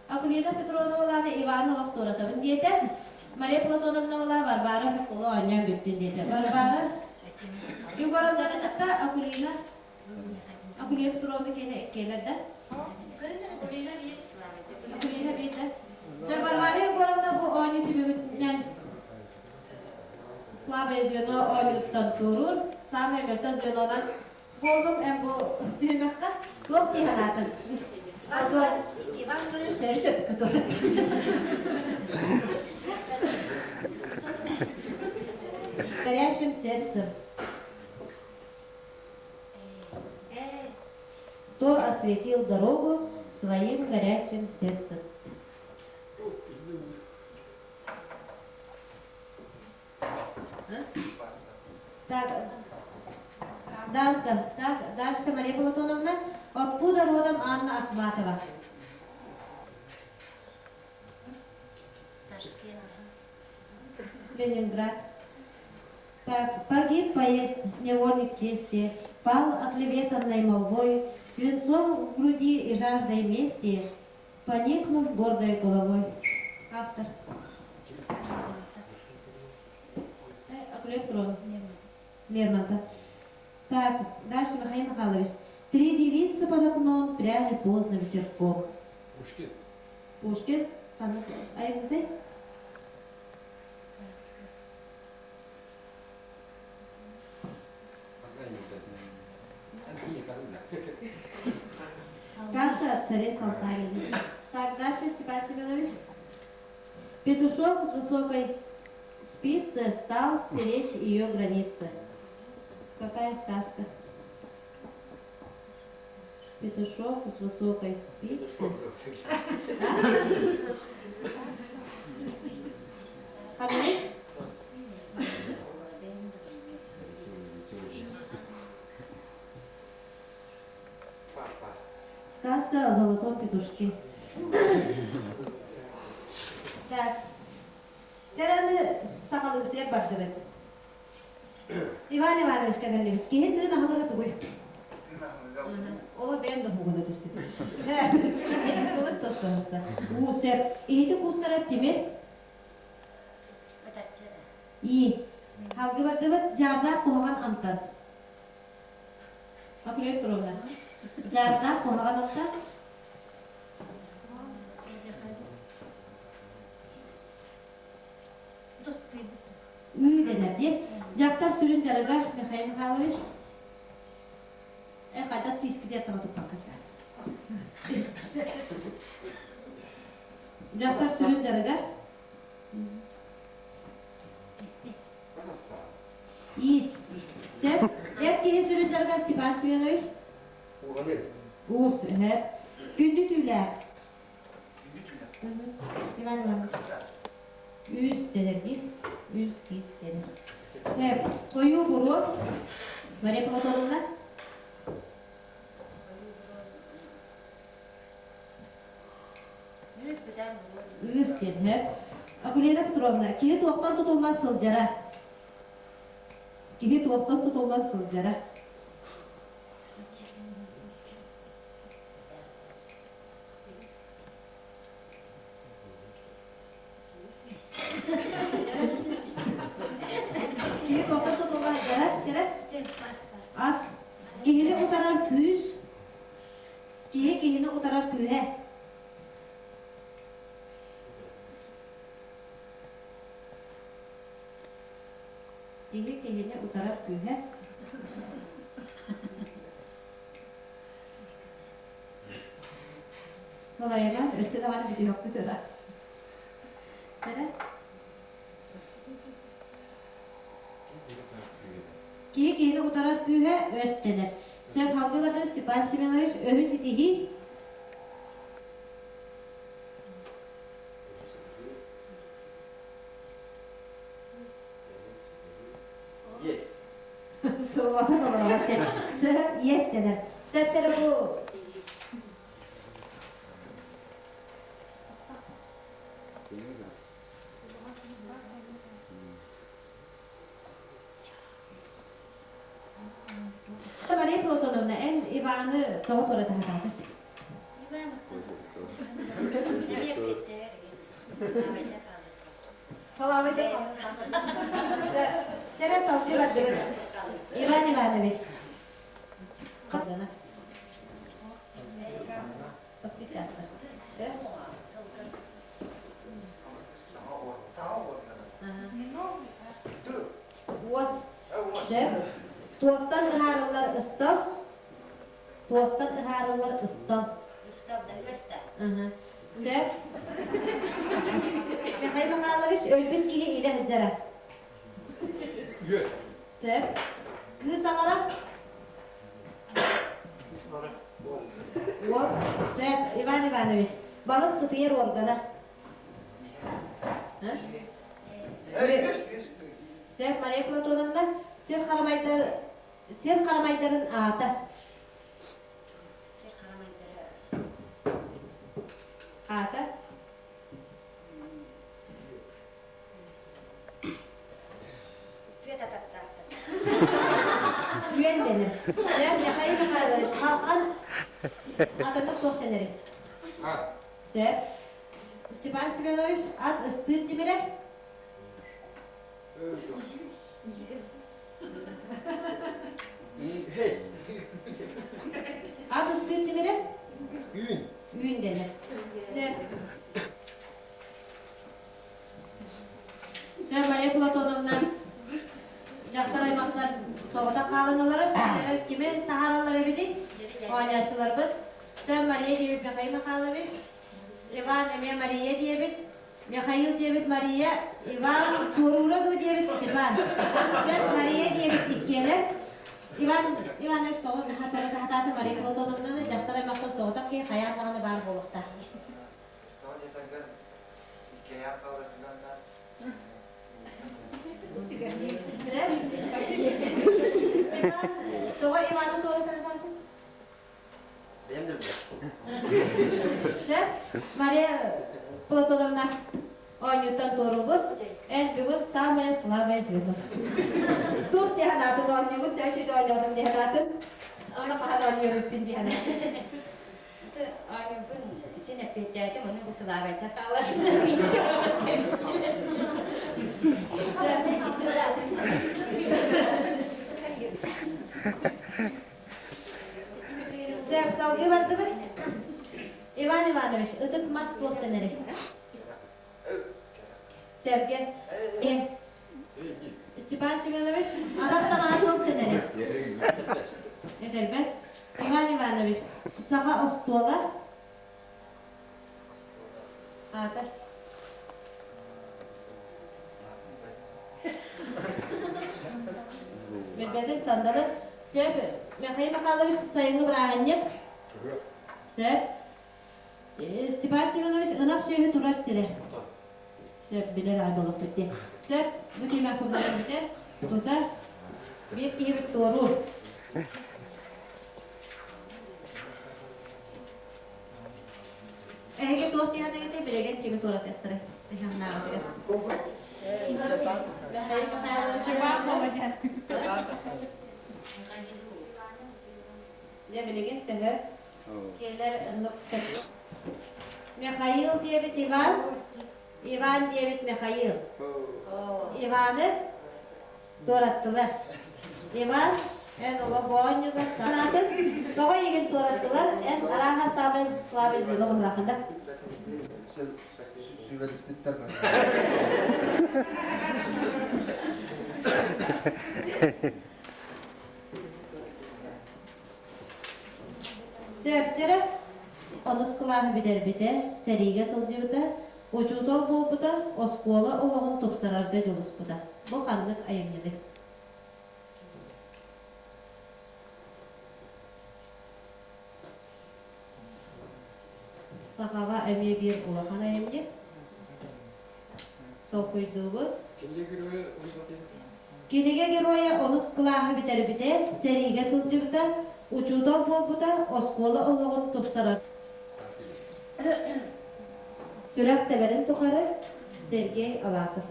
Акулина Петровна Иван олохтуоратабын диэтэ. Мария Платоновна Варвара Фекула оонньоон бүттүн диэтэ. Варвара Егоровнаны кытта Акулина Акулина Петровна киэнэ да? Акулина биир. Акулина биир да? Дьэ, Варвара Егоровна бу оонньуу түмүгүнэн слабое звено оонньууттан туоруур, самое мөлтөх звенонан буоллум эн бу түһүмэххэ туох дии санаатыҥ? Иван Иванович сөрү сөпкө турар. Горящим сердцем. Кто осветил дорогу своим горячим сердцем? Так, Данка, так, дальше Мария Платоновна. Откуда родом Анна Ахматова? Ташкент. Ленинград. Так, погиб поэт, невольник чести, пал оклеветанной молвой, свинцом в груди и жаждой мести, поникнув гордой головой. Автор. Акулев Лермонтов. Так, дальше Михаил Михайлович. Три девицы под окном пряли поздно вечерком. Пушкин. Пушкин. А ты? Сказка о царе Салтарине. Так, дальше Степан Семенович. Петушок с высокой спицы стал стеречь ее границы. Какая сказка? Петушок с высокой спицы. Ханай? Сказка о золотом петушке. Так. Чараны сахалыытыгар бардыбыт. Иван Иванович кэлэллибит. Киһи тыын аһылыга тугуй? Ола бэйэм да хугуна түстүм. Кылык тостонута. Уу сөп. Иһити куустарар тимир. И. Халгы бардыбыт дьаардаах куһаҕан амтан. Акулина Петровна. Дьаардаах куһаҕан амтан. Ыы дэнэр диэн. Дьахтар сүрүн дьарыга Михаил Михайлович. Э, хайдах тиискитэ таба туппакка Дьахтар сүрүн дьарыга Иис. Сөп. Эр киһи сүрүн дьарыга Степан Семенович? Уус, эһэ. Күндү түүлээх. Иван Иванович. Үс дэнэр дии. Үс киис дэнэр. Эп, хойуу буруо. Мария Платоновна. Ыыс диэн, һэ. Акулина Петровна, киһи туохтан тутуллан сылдьара? Киһи туохтан тутуллан сылдьара? Киһи туохтан тутуллан сылдьара? Ас. Киһини утарар күүс. Киһи киһини утарар күүһэ. Киһи киһини утарар күүһэ. Салайынан өссө даҕаны бүтүөхпүт ыра. Эрэ? Киһи киһини утарар күүһэ өс дэнэр. Сөп халгы батыр Степан Семенович өһү ситиһии. Yes. Суолата толорор. Сөп, yes дэнэр. Сөп бу Мария Платоновна, эн Иваны тоҕо туора таһатаата? Иван Чэрэ салгыы бардыбыт. Иван Иванович. Уос. Туостан ыһаарыллар ыстал. Туостан ыһаарыллар ыстал. Ыстал да ыаста. Сөп. Михаил Михайлович өлбүт киһи илэ сылдьара. Сөп. Кыыс аҥара. Уол. Сөп. Иван Иванович. Балык сытыйар органа. Сөп. Мария Платоновна. Сир харамайдар сир харамайдарын аата. Сир харамайдара. Аата. Түөт атахтаахтар. Үөн дэнэр. Дьэ, Михаил Михайлович, халхан атыннык суох дэнэрий. Сөп. Степан Семенович, ат ыстыыр тимирэ? Ат ыстыыр тимирэ? Үүн. Үүн дэнэр. Сөп. Дьэ, Мария Платоновна, дьахтар аймахтар соҕотох хааланаллара, кими таһаараллар эбитий? Оонньооччуларбыт. Дьэ, Мария диэбит Михаил Михайлович, Иван эмиэ Мария диэбит, Михаил диэбит Мария, Иван туоруура дуу диэбит Степан. Дьэ, Мария диэбит иккиэлэр. Иван Иванович тоҕо наһаа таһатаата Мария Платоновнаны дьахтар аймахтан соҕотох киһи хайаан даҕаны баар буолуохтаах. Тоҕо диэтэххэ, иккиэйэх хаалар Степан, тоҕо Иваны туора таһатаатын? Бэйэм да билэр. Сөп. Мария Платоновна оонньууттан туоруубут. Эн бүгүн самая слабая звено. Тут диһанаатын оонньуубут, төчүт оонньоотум диһанаатын. Аны хаһан оонньууруппун диһанаатын. Оонньуубун син эппиэттээтим, ону бу сылаабайдар хаалар. Сөп, салгыы бардыбыт. Иван Иванович, ытык мас туох дэнэрий? Сэргэ. Степан Семенович, атах таҥаһа туох дэнэрий? Этэрбэс. Иван Иванович, саха остуола? Аата? Билбэтин сандалы. Сөп. Михаил Михайлович сайыҥҥы бырааһынньык. Сөп. Степан Семенович ынах сүөһү турар сирэ. Сөп, билэр аҕай буолуохпут дии. Сөп, бу тиэмэх курдук бүтэр. Тута биир киһибит туоруур. Эһиги туох диэхэтигитий билигин кими туоратыахтарай? Эһэҥнааҕытыгар. Михаил Михайлович Дьэ билигин төһө киэлэр оннук Михаил диэбит Иван, Иван диэбит Михаил. Иваны туораттылар. Иван, эн олох оонньуугар санаатын тоҕо эйигин туораттылар, эн арааһа саамай слабый звено быһыылааххын да? Сүбэлиспиттэр Сөпчөрө онус кылааһы бүтэрбитэ, сэриигэ сылдьыбыта, учуутал буолбута, оскуола олоҕун тупсарарга дьулуспута. Бу ханнык айымньыный? Сахаҕа эмиэ биир улахан айымньы. Толкуйдуубут. Кинигэ геройа онус кылааһы бүтэрбитэ, сэриигэ сылдьыбыта, учуутал буолбута, оскуола олоҕун тупсарар. Сүрэх тэбэрин тухары Сергей Аласов.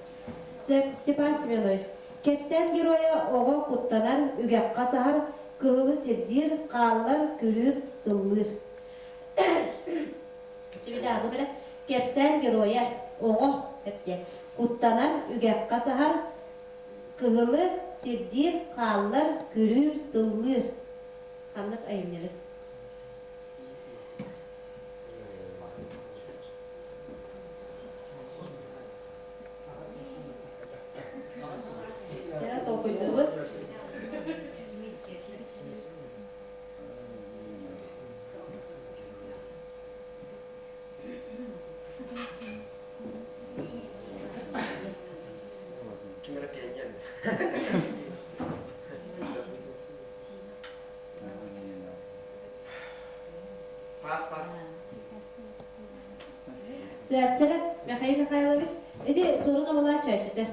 Степан Семенович, кэпсээн геройа оҕо куттанар, үгэххэ саһар, кыһылы сирдиир, хааллар, күрүүр, тыллыыр. Кэпсээн геройа оҕо эптиэ куттанар, үгэххэ саһар, кыһылы сирдиир, хааллар, күрүүр, тыллыыр. Ханнык айымньылар? Толкуйдуубут. Ким эрэ пионер. Пас, пас. Сөпчөрө Михаил Михайлович, ити сурун оболаа чөөчүтэ.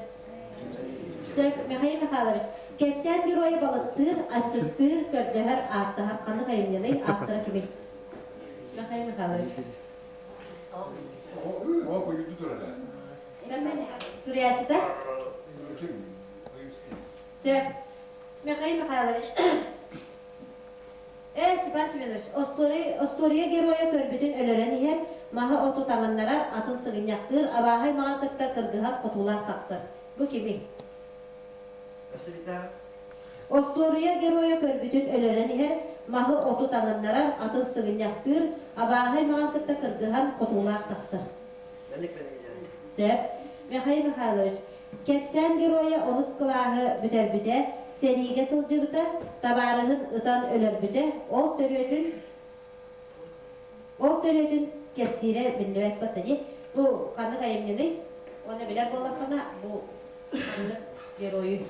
Сөп, Михаил Михайлович, кэпсээн геройа балыктыыр, аччыктыыр, көрдөһөр, ааттаһар ханнык айымньыный, автора кимий? Михаил Михайлович. О, куйуду турара. Суруйааччыта? Сөп. Михаил Михайлович. Э, Степан Семенович, остуоруйа геройа көрбүтүн өлөрөн иһэр, маһы-оту таҥыннарар, атын сыгынньахтыыр, абааһы аймаҕын кытта кыргыһан хотуулаах тахсар. Бу кимий? Остуоруйа геройа көрбүтүн өлөрөн иһэр, маһы-оту таҥыннарар, атын сыгынньахтыыр, абааһы аймаҕын кытта кыргыһан хотуулаах тахсар. Сөп. Михаил Михайлович, кэпсээн геройа онус кылааһы бүтэрбитэ, сэриигэ сылдьыбыта, табаарыһын ытан өлөрбүтэ, ол төрүөтүн ол төрүөтүн кэпсиирэ биллибэт батта дии. Бу ханнык айымньыный? Уонна билэр буоллаххына, бу ханнык геройу?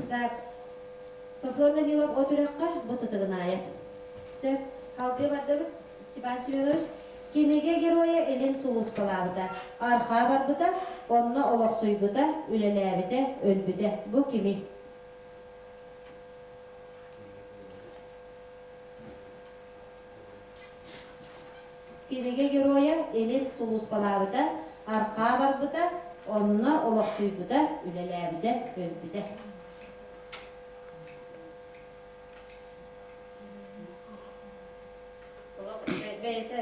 Так, Софрон Данилов от үрэххэ бу тытыгынаайа. Сөп. Халгыы бардыбыт. Степан Семенович кинигэ геройа илин сулууспалаабыта, арҕаа барбыта, онно олохсуйбута, үлэлээбитэ, өлбүтэ. Бу кимий? Кинигэ геройа илин сулууспалаабыта, арҕаа барбыта, онно олохсуйбута, үлэлээбитэ, өлбүтэ. Олох бэйэтэ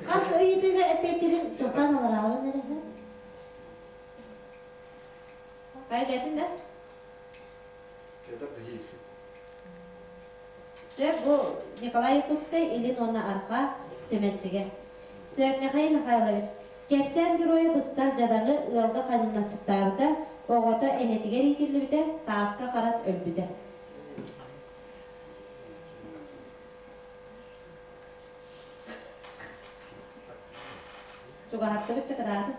Хас ыйытыыга эппиэттирин тохтоон олороорун эрэ Хайдатын да? Петр Дозивцев. Сөп, бу Николай Якутскай илин уонна арҕаа Сэмэнчигэ. Сөп, Михаил Михайлович, кэпсээн геройа быстар дьадаҥы ыалга ханньынначчыттаабыта, оҕото эһэтигэр иитиллибитэ, тааска харат өлбүтэ. Чугаһаттыбыт чакырааты.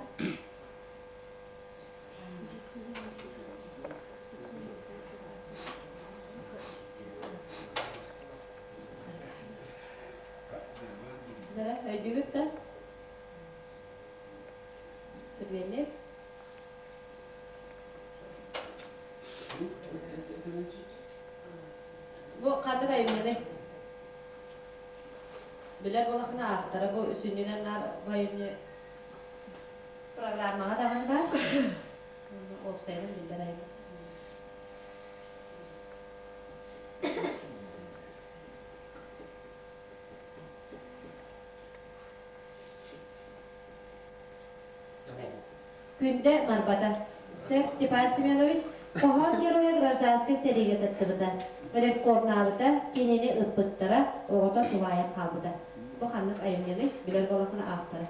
Өйдүүгүт да? Түргэнник. Бу ханнык айымньыный? Билэр буолахына ааптара бу сүнньүнэн наар бу айымньы программаҕа даҕаны баар. Уопсайынан биллэр айымньы. Күндэ Марбата. Сөп Степан Семенович хоһоон геройа гражданскай сэриигэ кыттыбыта, ревкомнаабыта, кинини ыппыттара, оҕото тулаайах хаалбыта. Бу ханнык айымньыный, билэр буоллаххына автора.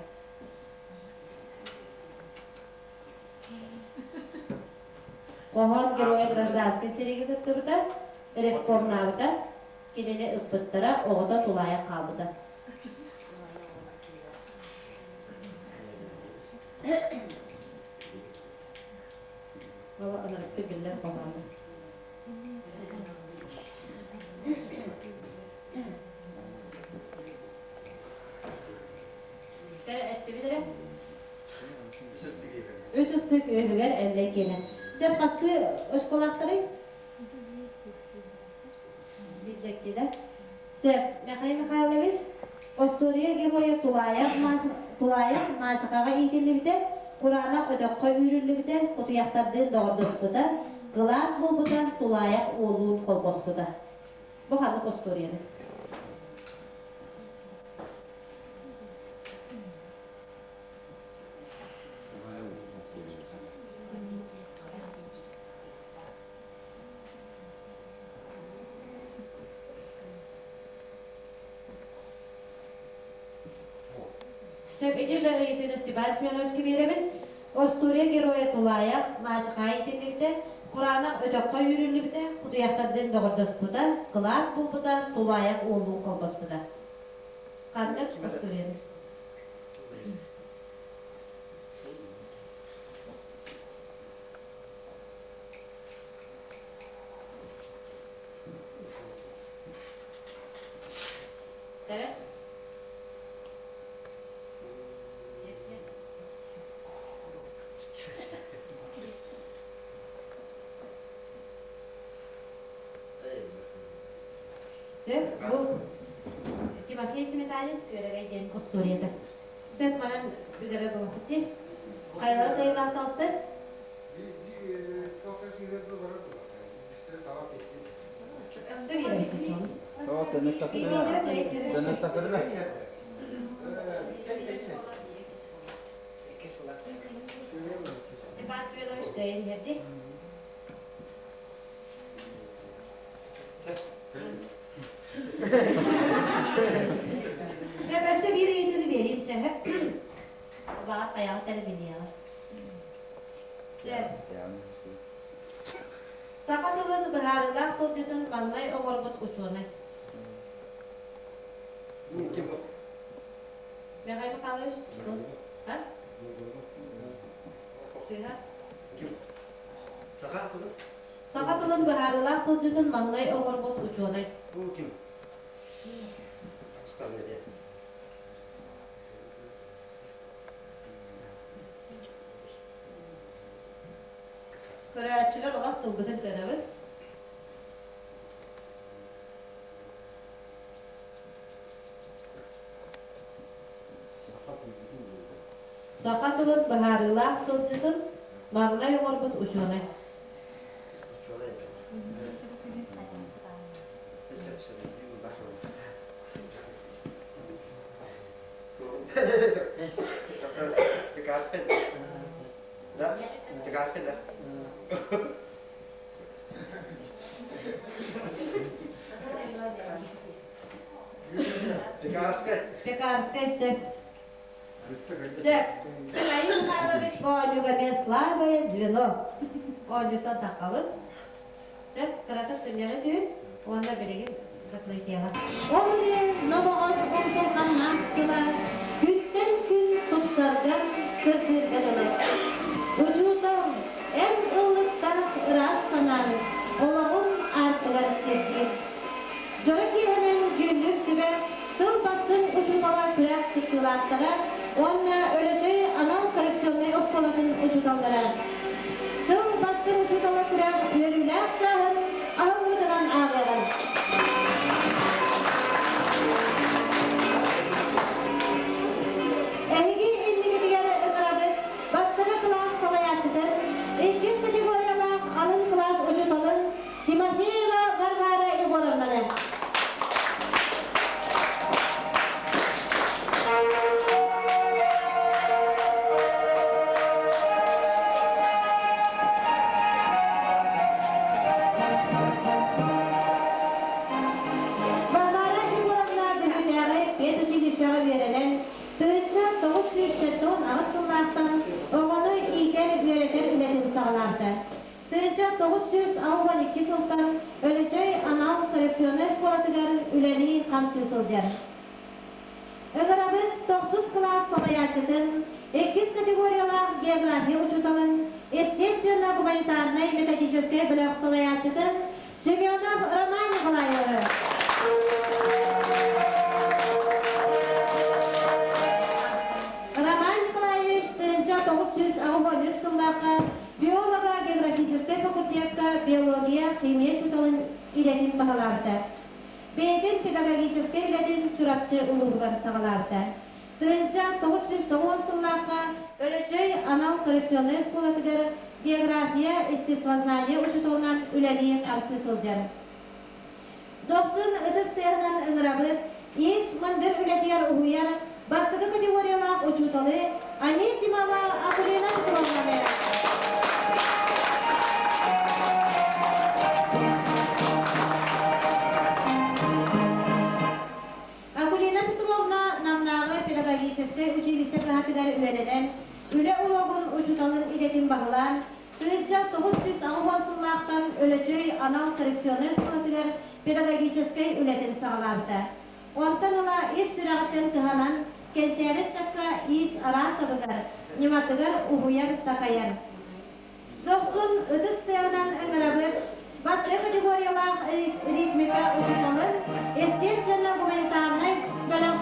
Хоһоон геройа гражданскай сэриигэ кыттыбыта, ревкомнаабыта, кинини ыппыттара, оҕото тулаайах хаалбыта. Ол ынырыкты биллэр хоһооно. Эттибит эрэ? Үс ыстык үөһүгэр эллэй киэнэ. Сөп хастыы оскуолаахтарый? Билбэттилэр. Сөп. Михаил Михайлович, остуоруйа геройа тулаайах тулаайах маачахаҕа иитиллибитэ, кураанах өтөххө үүрүллүбүтэ, кутуйахтардыын доҕордоспута, кылаас буолбута, тулаайах уоллуун холбоспута. Бу ханнык остуоруйаны? Сөп ити ыйытыыны Степан Семеновичка биэрэбин. Остуоруйа геройа тулаайах, маачыкаай иитиллибитэ, кураанах өтөххө үүрүллүбүтэ, кутуйахтардыын доҕордоспута, кылаас булбута, тулаайах уоллуун холбоспута. Ханнык остуоруйаны? Evet. Сөп, бу Тимофей Сметанин Күөрэгэй диэн остуоруйата. Сөп, манан үлэрэ буолбут дии. Хайалара кыайыылаах таҕыста? Степан Семенович кыайан иһэрди. Өссө биир ыйытыыны биэриим чэһэ. Баҕар хайаҕыт эрэ билиэҕэ. Саха тылын быһаарыылаах тылдьытын маҥнай оҥорбут учуонай. Михаил Михайлович, а? Сыыһа? Саха тылын? Саха тылын быһаарыылаах тылдьытын маҥнай оҥорбут учуонай. Бу ким? Көрөөччүлэр олох тылбытын тыынабыт. Саха тылын быһаарыылаах тылдьытын маҥнай оҥорбут учуонай. Да? Пекарская, да? Пекарская. Пекарская сөп. Сөп. Михаил Михайлович оонньууга эмиэ слабое звено. Оонньууттан таххабыт. Сөп, кыратык сынньана түһүн уонна билигин закрытиеҕа. Ол иһин номоҕон умсулҕаннаах сыла күнтэн күн тупсарга кылаастара уонна Өлөчөй анал коррекционнай оскуолатын учууталлара. Сыл бастыҥ учуутала күрэх үөрүүлээх чааһын аһыллыытынан ааҕыаҕын. Эһиги иннигитигэр ыҥырабыт бастакы кылаас салайааччытын, иккис категориялаах алын кылаас учууталын Тимофеева Варвара Егоровнаны. Варвара Егоровна Бүлүүтээҕи педучилищеҕа үөрэнэн, 1978 сыллаахтан оҕону иитэр-үөрэтэр үлэтин саҕалаабыта. 1962 сылтан Өлөчөй анал коррекционнай оскуолатыгар үлэлии-хамсыы сылдьар. Ыҥырабыт тохсус кылаас салайааччытын, иккис категориялаах география учууталын, естественно-гуманитарнай методическай бөлөх салайааччытын Семенов Роман Николаевы. Роман Николаевич 1983 сыллаахха биолого-географическай факультекка биология, химия учууталын идэтин баһылаабыта. Бэйэтин педагогическай үлэтин Чурапчы улууһугар саҕалаабыта. 1990 сыллаахха Өлөчөй анал коррекционнай оскуолатыгар география, естествознание учууталынан үлэлии-хамсыы сылдьар. Дохсун ытыс тыаһынан ыҥырабыт, ис мындыр үлэтигэр уһуйар бастакы категориялаах учууталы Анисимова Акулина Петровнаны. Акулина Петровна Намнааҕы педагогическай училище кыһатыгар үөрэнэн, үлэ уруогун учууталын идэтин баһылаан, 1980 сыллаахтан Өлөчөй анал коррекционнай оскуолатыгар педагогическай үлэтин саҕалаабыта. Онтон ыла ис сүрэҕиттэн кыһанан, кэнчээри ыччакка иис араас абыгар, ньыматыгар уһуйар-такайар. Дохсун ытыс тыаһынан ыҥырабыт бастакы категориялаах ритмика учууталын, естественно-гуманитарнай бөлөх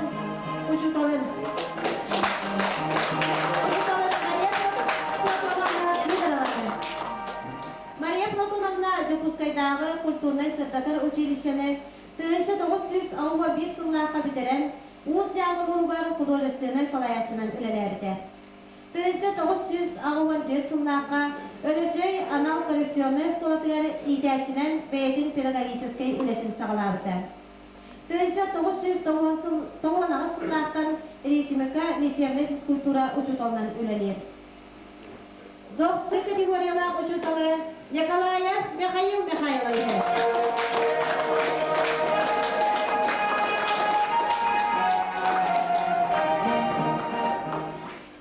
учууталын. Учууталын Мария Платоновна Сидорованы. Мария Платоновна Дьокуускайдааҕы культурнай-сырдатар училищены 1961 сыллаахха бүтэрэн, Уус Дьааҥы улууһугар художественнай салайааччынан үлэлээбитэ. 1984 сыллаахха Өлөчөй анал коррекционнай оскуолатыгар иитээччинэн бэйэтин педагогическай үлэтин саҕалаабыта. 1998 сыллаахтан ритмика, лечебнай физкультура учууталынан үлэлиир. Дохсу категориялаах учууталы Николаев Михаил Михайлович.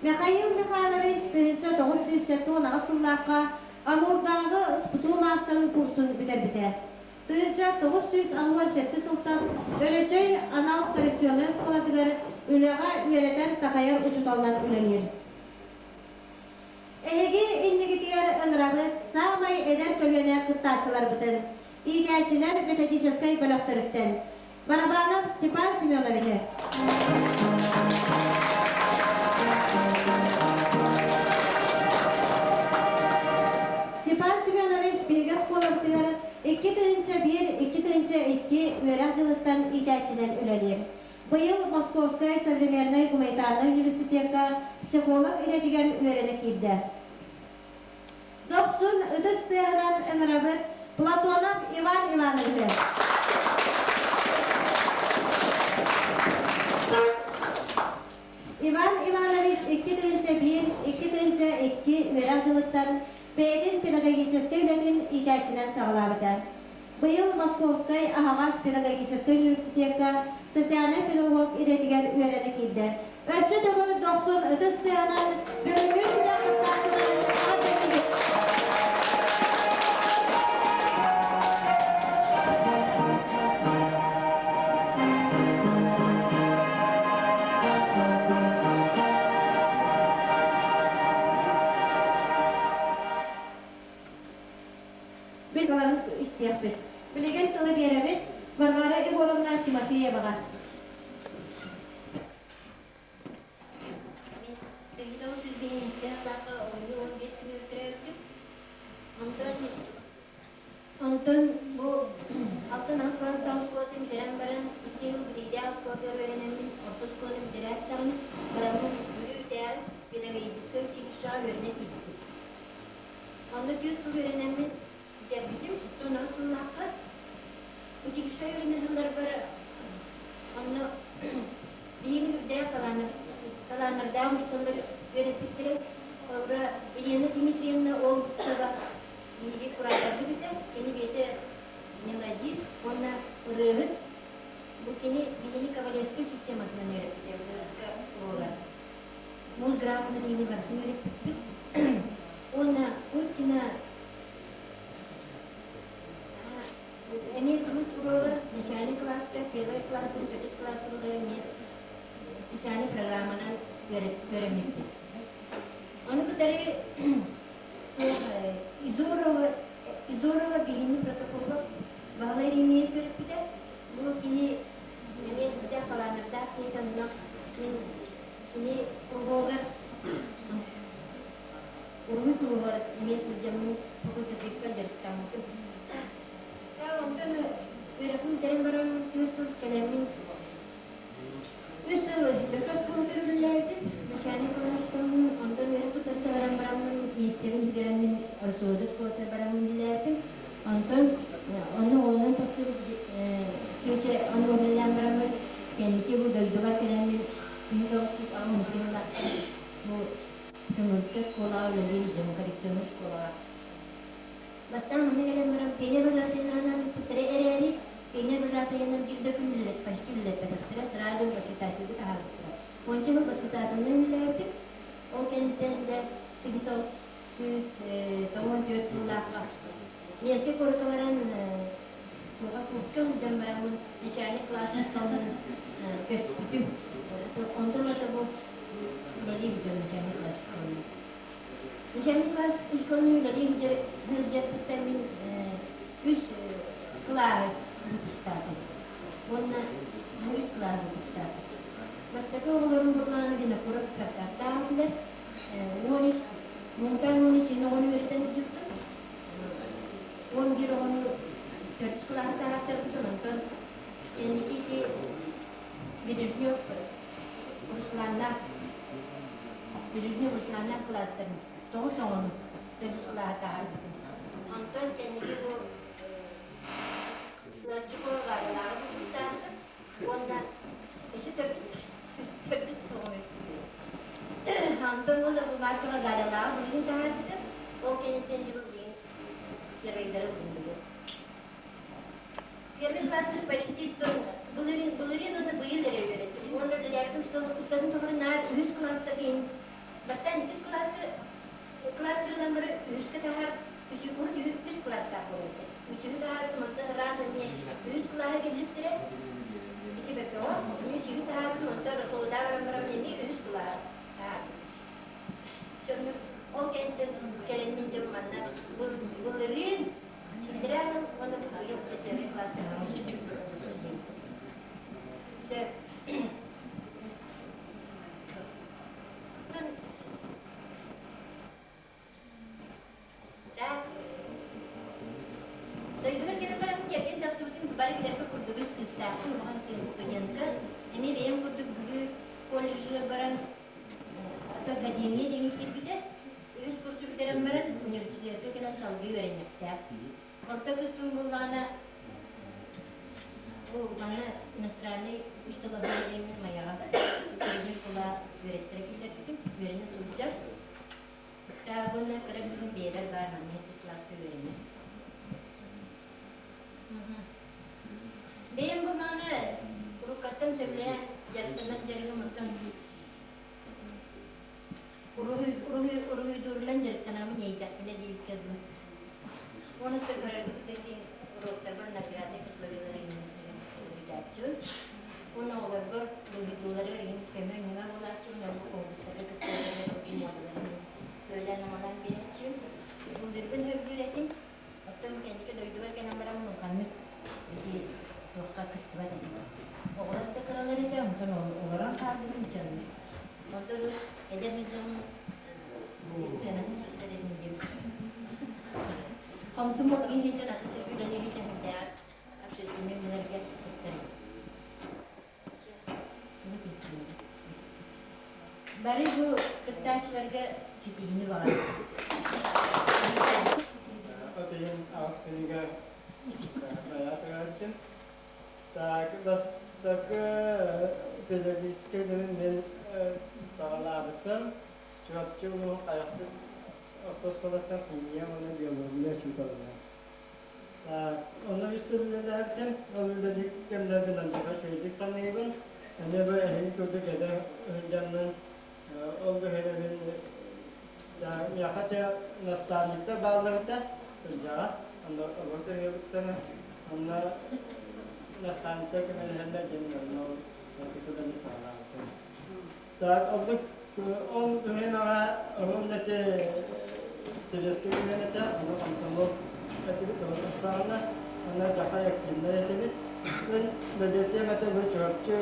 Михаил Михайлович 1978 сыллаахха Амурдааҕы СПТУ маастарын курсун бүтэрбитэ. 1987 сылтан Өлөчөй анал коррекционнай оскуолатыгар үлэҕэ үөрэтэр-такайар учууталынан үлэлиир. Эһиги иннигитигэр ыҥырабыт саамай эдэр көлүөнэ кыттааччыларбытын, иитээччилэр методическай бөлөхтөрүттэн Барабанов Степан Семеновичы, Степан Семенович биһиги оскуолабытыгар 2001-2002 үөрэх дьылыттан иитээччинэн үлэлиир. Быйыл Московскай современнай гуманитарнай университекка психолог идэтигэр үөрэнэ киирдэ. Дохсун ытыс тыаһынан ыҥырабыт Платонов Иван Ивановиһы. Иван Иванович 2001-2002 үөрэх дьылыттан бэйэтин педагогическай үлэтин иитээччинэн саҕалаабыта. Быйыл Московскай аһаҕас педагогическай университекка социальнай педагог идэтигэр үөрэнэ киирдэ. Өссө төгүл дохсун ытыс тыаһынан бүгүҥҥү күрэх кыттааччыларын эҕэрдэлиибит! Билгэларын истиэхпит. Билигин тылы биэрэбит Варвара Егоровна Тимофееваҕа. талааннардаах учууталлар үөрэппиттэрэ. Холобура, Елена Дмитриевна ол саба биһиги кураторбыт этэ. Кини бэйэтэ мелодист уонна ырыаһыт. Бу кини биһини Ковалевскай систематынан үөрэппитэ музыка уруогар. Муз грамота диэни барытын үөрэппиппит. Уонна Уткина эмиэ труд уруогар начальный класска, первый класстан төрдүс класс уруогар эмиэ специальный программанан үөрэммиппит. Ону кытары Изорова, Изорова биһини протоколга Баһылай Еремеев үөрэппитэ. Бу кини эмиэ элбэх талааннардаах киһи онно мин кини куруһуогар уруһуй куруһугар эмиэ сылдьаммын факультативка дьарыктаммытым. Онтон үөрэхпин бүтэрэн баран 4 сыл кэлэммин үс сыл Бөкө оскуолатыгар үлэлээбитим. Начальник кылаастаммын, онтон үөрэх тутарса баран бараммын, миэстэбин бүтэрэммин Росуода оскуолатыгар бараммын үлэлээбитим. Онтон онно оҕолорун тахсыбыт киэчэ ону үлэлээн бараммын, кэнники бу дойдубар кэлэммин 1982 сыллаахтан бу Көҥүлгэ оскуолаҕа үлэлии сылдьабын, коррекционнай школаҕа. Бастаан манна кэлэн баран пионер вожатыйынан ыыппыттара эрээри, пионер вожатыйынан биир да күн үлэлэт, почти үлэлэппэтэхтэрэ, сразу воспитательга таһаарбыттара. Уонча сыл воспитателынан үлэлээбитим. Ол кэнниттэн дьэ 1994 сыллаахха Ленскэй куоракка баран туоха курска сылдьан бараммын начальник класс учууталынан көспүтүм. Онтон ылата бу үлэлии сылдьан начальник класс учууталынан. Начальник класс учууталынан үлэлии сылдьарбыттан мин үс кылааһы выпустаатым. Уонна үс кылааһы выпустаатым. Бастакы оҕолорум буоллаҕына Винокуров Кавказтаах этилэр. 13, муҥутаан 13 оҕону үөрэтэн сылдьыбытым. 11 оҕону төрдүс кылааһы таһаартарбытым. Онтон кэнники ити Бережнев Русланнаах Бережнев Русланнаах кылаастарын тоҕус оҕону төрдүс кылааһы таһаарбытым. Онтон кэнники бу Сыладчикова Варялааҕы выпустаабытым уонна ити төрдүс төрдүс оҕону Онтон уонна бу Маркова Галялааҕы билигин таһаарбытым. Ол кэнниттэн дьэ бу билигин первыйдары ылынныбыт. Первый класстар почти былырыын былырыын уонна быйыл эрэ үөрэттим. Уонна үлэлээбитим устатын тухары наар үһүс кылааска тиийэн бастаан иккис кылааска кылаастарынан бары үһүскэ таһаар үчүгүн үс кылаастаах буолар Үчүгү таһаарбытым онтон ыраах эмиэ үһүс кылааһы кэлбиттэрэ ити бөкөҕө эмиэ үчүгү таһаарбытым онтон Росолодаа баран баран эмиэ үһүс кылааһы таһаарбытым. Дьоннук ол кэнниттэн кэлэммин дьэ манна былырыын иллэрээ сыл уонна быйыл четвертый класска Сөп. Так. Дойдубар кэлэн баран кэргэн тахсыбытым бары билэргэ курдук үс кыыстаахпын улахан кыыс студентка. Эмиэ бэйэм курдук Бүлүү колледжыгар баран академия диэҥи киирбитэ. Үһүс курсу бүтэрэн баран университетка кэлэн салгыы үөрэниэхтээх. Орто кыыспын буллаҕына бу манна иностраннай учууталлар диэммин Майаҕа средняя школа үөрэттэрэ киллэрбитим. Үөрэнэ сылдьар. Так уонна кыра бүгүн биэдэр баар манна иккис кылааска үөрэнэр. Бэйэм буллаҕына уруккаттан сөбүлээн дьарыктанар дьарыгым оттон уруһуй уруһуй уруһуйдуурунан дьарыктанабын иэйдэхпинэ диэбиккэ дылы. Уонна көрөргүт уруоктарбар наглядный пособиелары уруһуйдааччыбын. Уонна оҕолорбор уруһуйдууларыгар иһин көмө-ньыма буолааччыбын, оннук конкурстарга кытталларыгар муодаларын көөлөөн-амалаан биэрээччибин. Былыргын сөбүлүүр этим. Оттон кэнники дойдубар кэлэн баран улаханнык ити туохха кыттыбат этим. Оҕолор да кыралар этэ, онтон олорон хаалбытым дьоннор. Онтон эдэр сылдьаммын сыанатын туттар этим диэбит. Хомсомуол иһин атын сиргэ үлэлиир итэһиннээҕэр общественнай үлэлэргэ кыттар этим. Бары бу кыттааччыларга ситиһиини баҕарабын. От ыйын аҕыс күнүгэр Майа Так, бастакы педагогическай үлэбин мин саҕалаабытым. Ивановтан, Чурапчы улууһун Хайахсыт орто оскуолаттан химия уонна биология учууталынан. Онно үс сыл үлэлээбитим. Ол үлэлиир кэмнэрбин андыга үчүгэйдик саныыбын. Эмиэ бу эһиги курдук эдэр сылдьаммын ол бөһүөлэгин миэхэ чэ наставниктар бааллар этэ, кырдьаҕас, онно олус өйөөбүттэрэ. Онно наставниктар көмөлөһөннөр диэн онно ол кытыланы саҕалаабытым. Так, ордук ол бөһүөлэҕэ оһун эти советский үөрэн этэ, ону комсомол этибит, ону онно дьахай активнай этибит. Мин бэлиэтиэм этэ бу Чурапчы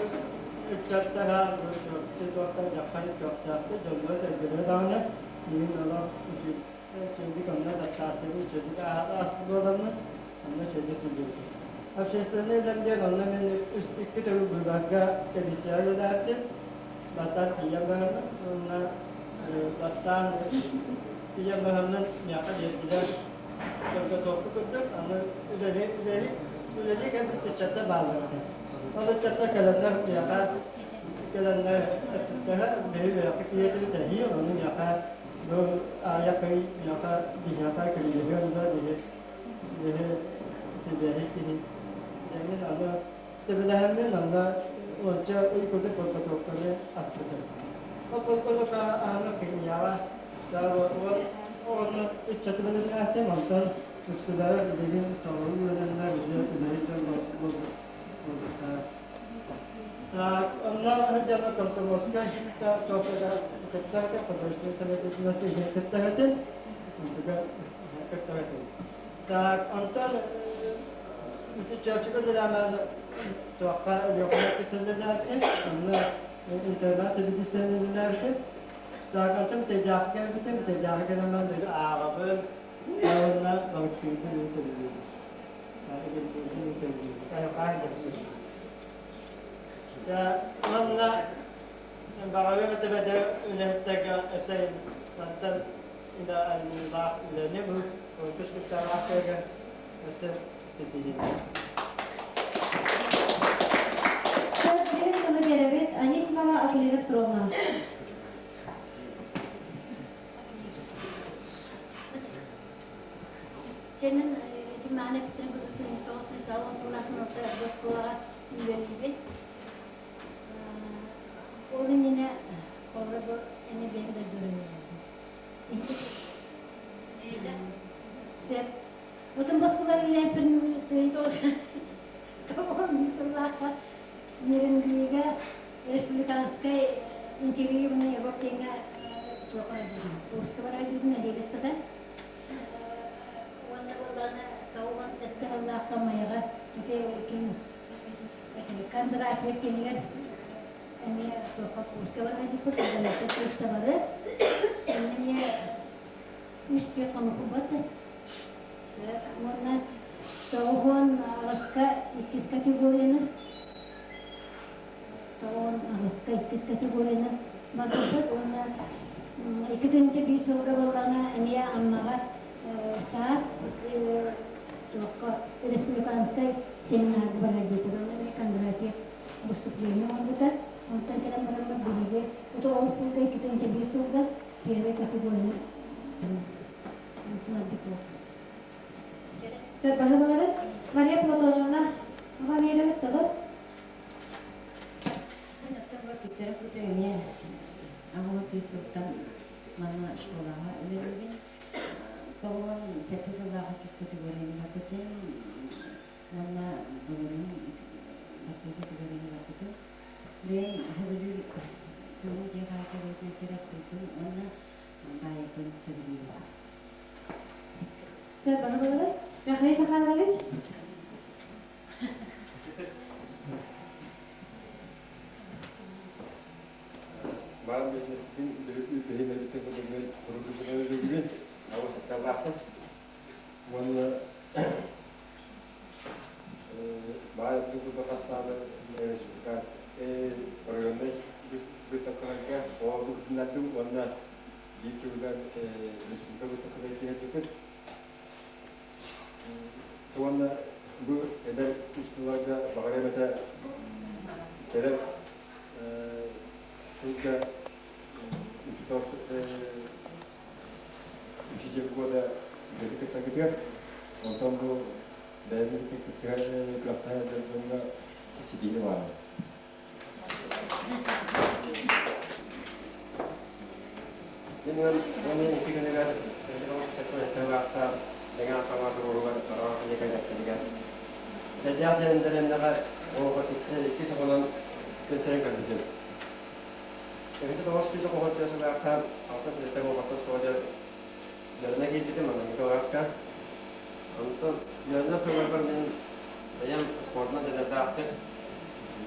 ыччаттара, бу Чурапчы туохтар дьахай көхтөөхтөр, дьонноро-сэргэлэрэ даҕаны миигин олох үчүгэйдик онно адаптациябын үчүгэйдик ааспыт буоламмын, онно үчүгэйдик сылдьыбытым. Общественнай үлэм диэн онно мин үс икки төгүл быыбарга комиссияҕа үлэлээбитим. Бастаан тиийэн бараммын уонна бастаан тиийэн бараммын миэхэ биэрдилэр подготовка курдук, аны үлэли үлэли үлэлии кэлбит ыччаттар бааллар этэ. Ол ыччаттар кэлэннэр миэхэ кэлэннэр эппиттэрэ, биһи үөрэххэ киирэтибит эһиил, ону миэхэ бу аайа кый миэхэ биһиэхэ кэлиэһиэн да биһи биһи сибиэһэй киһи диэммин аны сөбүлэһэммин онно уонча ый курдук подготовканы аспытым. Ол подготовка аһана химияҕа оҕону ыччатыбын үлэлээтим, онтон үксүлэрэ билигин соҕуруу үөрэннэ, билигин үлэһит дьон буолбуттара. Так, онно сылдьан комсомольскай кытта этим, художественный советы кытта этим, кытта этим. Так, онтон ити Чөрчүкө үлэлээмээн туохха Өлүөхүмэ үлэлээбитим, онно интернат сэбиэдиссэйинэн үлэлээбитим. Так, онтон Тэйдээххэ кэлбитим, Тэйдээххэ кэлэн ааҕабын, уонна балыктыырбын сөбүлүүбүн. Эгинтиирбин сөбүлүүбүн. Айылҕаан сөбүлүүбүн. Дьэ, уонна баҕарыам этэ эдэр үлэһиттэргэ өссө мантан айымньылаах үлэни бу кыскыттараахтарга өссө ситиһиини. Билигин тылы биэрэбит Анисимова Акулина Петровна. Чэ, мин ити мааны эппиттэрин курдук 1990 сыллаах орто оскуолаҕа үөрэннибит. Ол иннинэ холобура бу эмиэ бэйэм дойдубар үөрэнним. Сөп. Отон оскуолаҕа үөрэнпин 90 сыллаахха Нерюнгрига республиканскай интегрированный урок диэҥҥэ туохха курска барар нэдиэлэ устата. Уонна буоллаҕына 97 сыллаахха Майаҕа ити ким Кондратьев кэмигэр эмиэ туохха курска барар диппит, курска бары. Онно эмиэ үс түөрт хонук бат. Уонна 98-ка иккис категорияны 98-ка иккис категорияны барбыппыт уонна 2001 сылга буоллаҕына эмиэ Аммаҕа саас туохха республиканскай семинарга барар диэтэ. Онно эмиэ Кондратьев выступление оҥорбута. Онтон кэлэн бараммыт биһиги ол сылга 2001 сылга первой категорияны Сөп баһылары Мария Платоновна Валерия тылы. Мин оттон бу киттэрэ куту эмиэ аҕыла сылтан манна школаҕа үлэлиибин. 97 сыллаах иккис категорияны барбытым уонна былырыын бастакы категорияны барбытым. Бэйэм сөбүлүүр тугу дьиэ хаһаайкабытын сир астыырбын уонна баайарбын сөбүлүүбүн. Сөп баһылары Михаил Михайлович. Баар бэйэтин бэһин эбитин курдук курдук аҕыс сатталаахпын уонна баар курдук хастааны республиканскай районнай выставкаларга оҕолорбун кытыннардым уонна биир төгүлэн республика выставкатыгар киирэрбиппит уонна бу эдэр учууталларга баҕарыам этэ кэлэр сылга Учитель года үлэни кыттаргытыгар, онтон бу бэйэбин кыттыһар күрэхтэһэр дьоҥҥо ситиһии баҕарабын. Мин 12 күнүгэр 1977 Дэҥэ Хаҥас улууһугар Араҕас Ньыкайдаттарыгар Эдэрдээх диэн дэриэбинэҕэ оҕо икки соконон күн сирин көрбүтүм. Эбэтэ 990 сыллаахха алта сэттэ буолбакка оскуола үөрэнэ киирбитим маҥнайгы кылааска. Онтон үөрэнэр сылларбар мин бэйэм спордунан дьаныардаахтык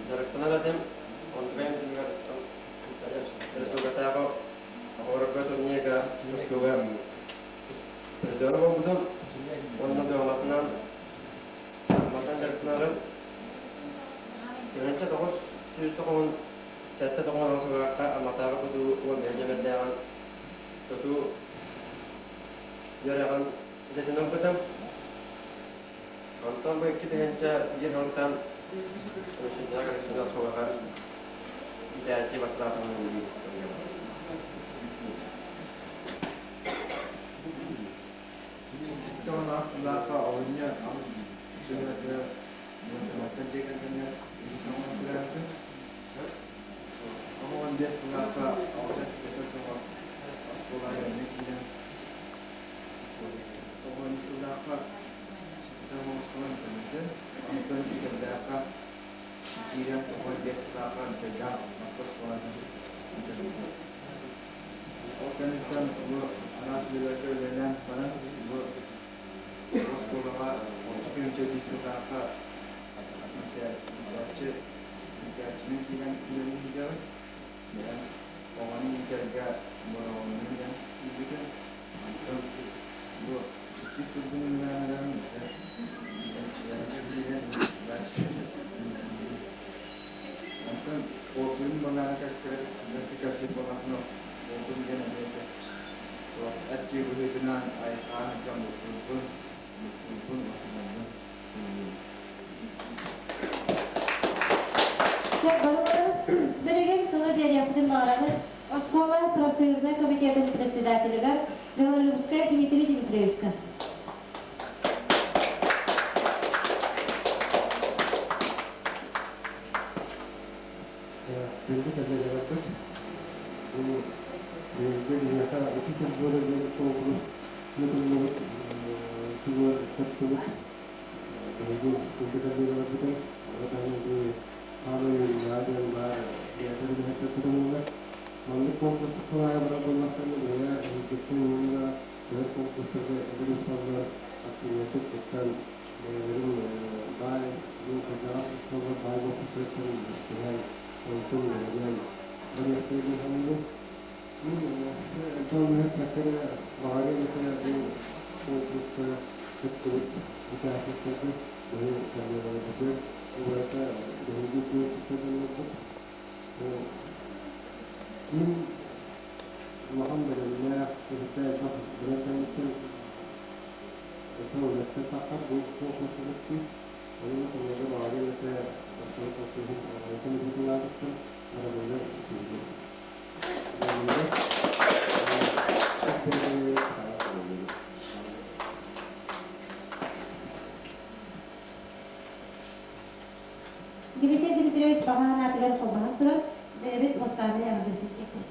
дьарыктанар этим. Онтукайым түмүгэр республикатааҕы оҕолорго турнирга тустууга призер буолбутум. Уонна дуобатынан матан дьарыктанарым. 1997 тоҕус сыллаахха Амматааҕы тутуу уон биир тутуу үөрэҕин идэтин ылбытым. Онтон бу 2001 сылтан Русинняк Александр оскуолаҕа иитээччи бастаатымын үлэлиир. Икки сыллаахха олунньу аҕыс сүбэтигэр Муҥутаҕаттан дьиэ кэргэҥҥэ үһүс оҥорон төрөөбүтүм. 15 сыллаахха алта ситэтэ суох оскуола үөрэнэ киирэн, 90 сыллаахха ситэтэ оскуола бүтэрбитим. Онтон Үтэрдээххэ киирэн 95 сыллаахха Үтэрдээх орто оскуолатын бүтэрбитим. Ол кэнниттэн бу араас үлэлэргэ үлэлээн баран, бу оскуолаҕа 2 сыллаахха иитээччи иитээччинэн киирэн үлэлии сылдьабын. Бэйэм оҕону иитэргэ бороҕоҥҥо диэн киирбитим. Онтон бу иккис сылбын үлэлээн эрэбин. Онтон уопуйум балаана кэскилэ бастакы буоллахпына уопуйум диэн эмиэ Эрчий быһыытынан айхаан дьон бултуурбун, бултуурбун, уотунарбын сөбүлүүбүн. Сөп барыларын билигин тылы биэриэхпитин баҕарабыт оскуола профсоюзнай комитетын председателигэр Белолюбскай Дмитрий Дмитриевичка. Күндү кэллиэгэлэрбит, бу быйылгы биһиэхэ Учитель года диэн конкурс ыытыллыбыт тугар кыттыбыт биһиги күндү кэллиэгэлэрбитин, ону таһынан бу хаамай үөрүүлээх диэн баар бэйэтэ үлэһиттэрбит ыллылар. Маннык конкурска сыл аайы барар буоллахтарына, бэйэ эһигиттэн уонна кыһын конкурстарга эдэр учууталлар активнайдык кыттан бэйэлэрин баай бу кырдьаҕас учууталлар баай уопуттарыттан истиһэн, онтон үөрэнэн барыахтара дии саныыбын. Мин элбэх үлэһит эрэ баҕарыам этэ бу конкурска кыттыбыт участниктарга, бэйэ коллегаларбытыгар, бу барыта биһиги күөн туттар дьоннорбут. Мин улахан бэлэмнээх, кытта элбэх билэр кэнниттэн Үлэттэн тахсар бу конкурсубут Онон кинилэргэ баҕарыам этэ бастакы конкурсун ыытыллаатыттан барыларыгар үчүгэйдик Дмитрий Дмитриевич баҕа санаатыгар холбоһон туран, бэйэбит музыкальнай эҕэрдэтин тиэрдэбит.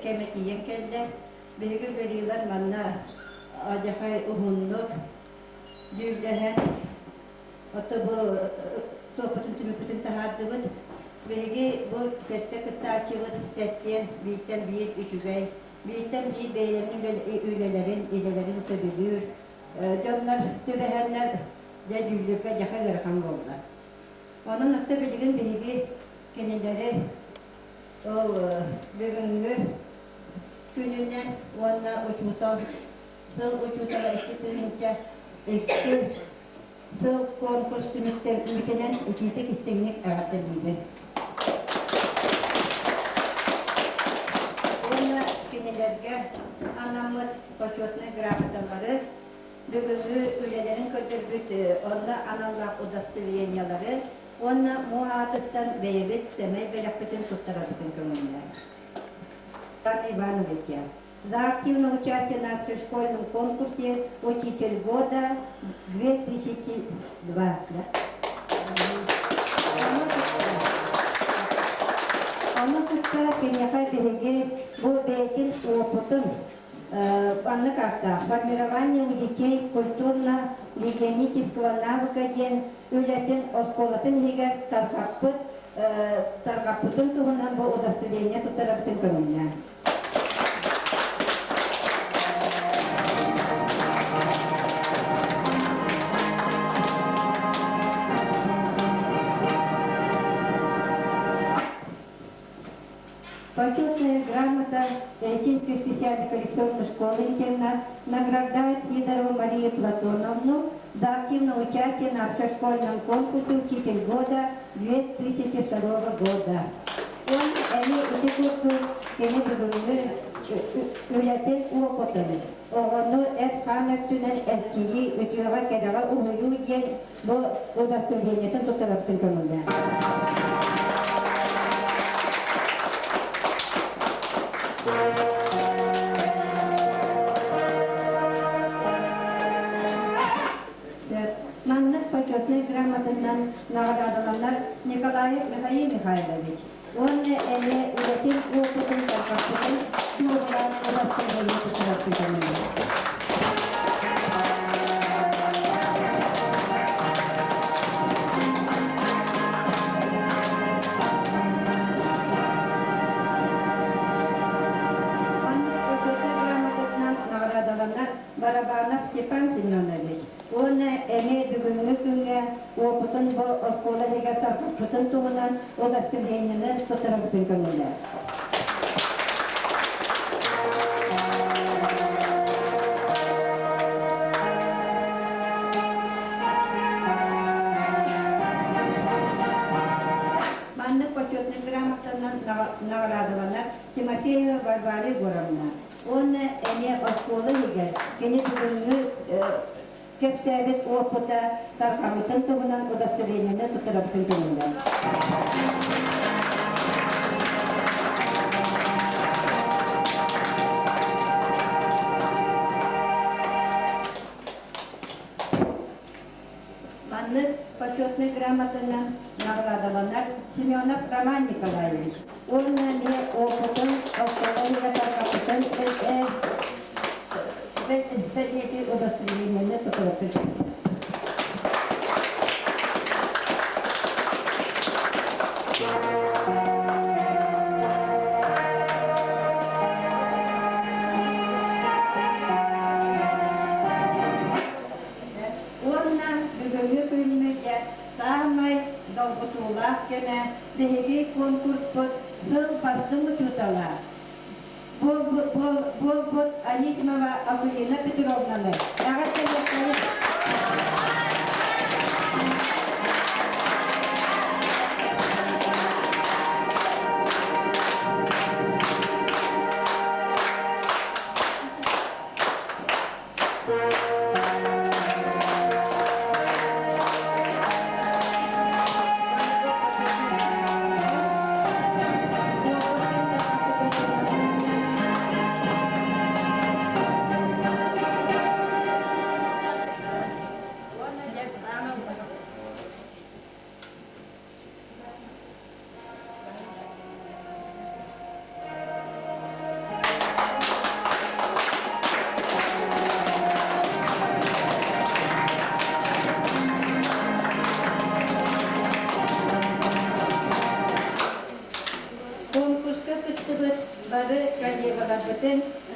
кэмэ тиийэн кэллэ. Биһиги жюрилар манна адьахай уһуннук дьүүллэһэн, ото бу туоппутун түмүкпүтүн таһаардыбыт. Биһиги бу сэттэ кыттааччыбыт сэттиэн бииртэн биир үчүгэй, бииртэн биир бэйэлэрин үлэлэрин, идэлэрин сөбүлүүр дьоннор түбэһэннэр дьэ дьүүллүүргэ дьаха ыарахан буолла. Онон отто билигин биһиги кинилэри ол бүгүҥҥү күнүнэн уонна учуутал сыл учуутала 2002 сыл конкурс түмүктэрбитинэн итиитик истиҥник эҕэрдэлиибин. Уонна кинилэргэ анаммыт почетнай грамоталары, бүгүҥҥү үлэлэрин көрдөрбүт онно аналлаах удостоверениелары уонна МУА аатыттан бэйэбит сэмэй бэлэхпитин туттарарбытын көҥүллээн. Иван Ивановича за активное участие на общешкольном конкурсе «Учитель года 2002». Да? Ону кытта киниэхэ биһиги бу бэйэтин уопутун Анна карта «Формирование у детей культурно-гигиенического навыка» диэн үлэтин оскуолатын иһигэр тарҕаппыт тарҕаппытын туһунан бу удостоверение туттарабытын көҥүллээн. Почетная грамота Российской специальной коррекционной школы-интернат награждает Сидорову Марию Платоновну за активное участие на общешкольном конкурсе «Учитель года» 2002 года. Он эми ити курдук кини бүгүҥҥү үлэтин уопутун, оҕону эт-хаан өттүнэн эрчийии, үтүөҕэ-кэрэҕэ уһуйуу диэн бу удостоверениетын туттарарбытын көҥүллээн. Маннык почетнай грамотанан наҕараадаланар Николаев Михаил Михайлович уонна эмиэ үлэтин уопутун тарҕаппытын туоһулаан удостоверение туттарар. Маннык почетнай грамотатынан наҕараадаланар Барабанов Степан Семенович уонна эмиэ бүгүҥҥү күҥҥэ уопутун бу оскуола иһигэр тарҕаппытын туһунан удостоверениены туттарарбытын көҥүллээх. Маннык почетнай грамотанан наҕараадаланар Тимофеева Варвара Егоровна уонна эмиэ оскуола иһигэр кини бүгүҥҥү кэпсээбит уопута тарҕаммытын туһунан удостоверениены туттарарбытын көҥүллээн. Маннык почетнай грамотанан наҕараадаланар Семенов Роман Николаевич уонна эмиэ опытын оскуола иһигэр тарҕаппытын бэлиэтии удостоверениены тутуруктун. Уонна бүгүҥҥү күммүтэ саамай долгутуулаах кэмэ биһиги конкурспут сыл бастыҥ учуутала буолбут Анисимова Акулина Петровнаны эҕэрдэлиэххэйиҥ!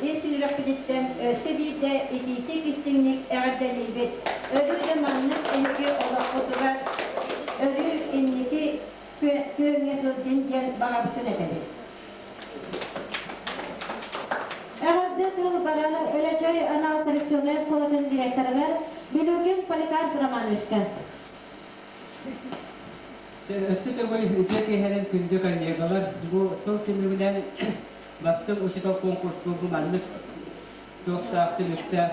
ис сүрэхпититтэн өссө биирдэ итиитик-истиҥник эҕэрдэлиибит! Өрүү да маннык эһиги олоххутугар өрүү инники күөҥҥэ сылдьын диэн баҕабытын этэбит. Эҕэрдэ тыл барар Өлөчөй анал коррекционнай оскуолатын директорыгар Билюкин Поликарп Романовичка. Өссө төгүл үтүө киэһэрин күндү коллегалар, бу сыл түмүгүнэн бастыҥ учуутал конкурсу бу маннык туохтаах түмүктээх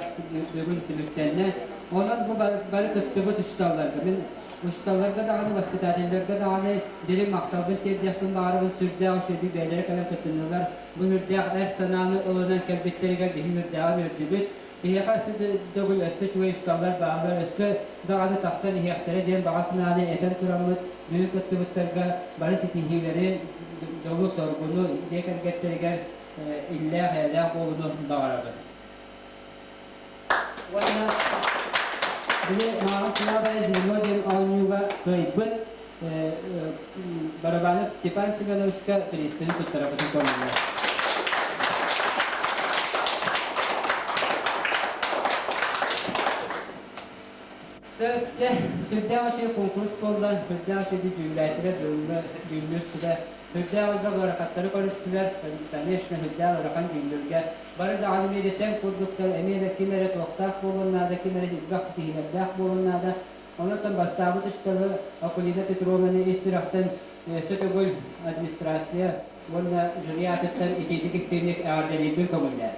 бүгүн түмүктэннэ. Онон бу бары кыттыбыт учууталларга, мин учууталларга даҕаны, воспитателлэргэ даҕаны дириҥ махталбын тиэрдиэхпин баҕарабын, сүрдээх үчүгэйдик бэйэлэрэ кэлэн кыттыннылар. Бу сүрдээх эр санааны ылынан кэлбиттэригэр биһи сүрдээҕин үөрдүбүт. Биһиэхэ өссө төгүл өссө үчүгэй учууталлар бааллар, өссө даҕаны тахсан иһиэхтэрэ диэн баҕа санааны этэн тураммыт, бүгүн кыттыбыттарга бары ситиһиилэри, дьолу-соргуну дьиэ кэргэттэригэр иллээх-эйэлээх буолууну баҕарабын. Уонна били Мааҕын Слабая звено диэн оонньууга кыайбыт Барабанов Степан Семеновичка бириискэни туттарабытын көрүллэр. Чэ, сүрдээх үчүгэй куонкурус буолла, сүрдээх үчүгэйдик дьүүллээтилэр, бүгүҥҥү дьүүллүүр сүбэ. Сүрдээх элбэх ыарахаттары көрүстүлэр, конечно, сүрдээх ыарахан дьүүллүүргэ. Бары даҕаны эмиэ да тэҥ курдуктар, эмиэ да ким эрэ туохтаах буолуон наада, ким эрэ элбэх ситиһиилэрдээх буолуон наада. Онон бастаабыт учууталы Акулина Петровнаны ис сүрэхтэн өссө төгүл администрация уонна жюри аатыттан итиитик истиҥник эҕэрдэлиирбин көҥүллээ.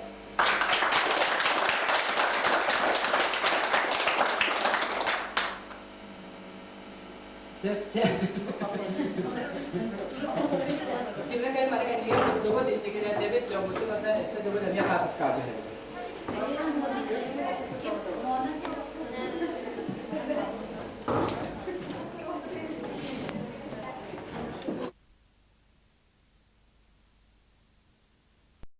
Кимэ кэлмэри кэлиэ курдубут, инникилэрдэбит, дьоммутун уонна өссө төгүл эмиэ хаартыскаҕа түһэбит.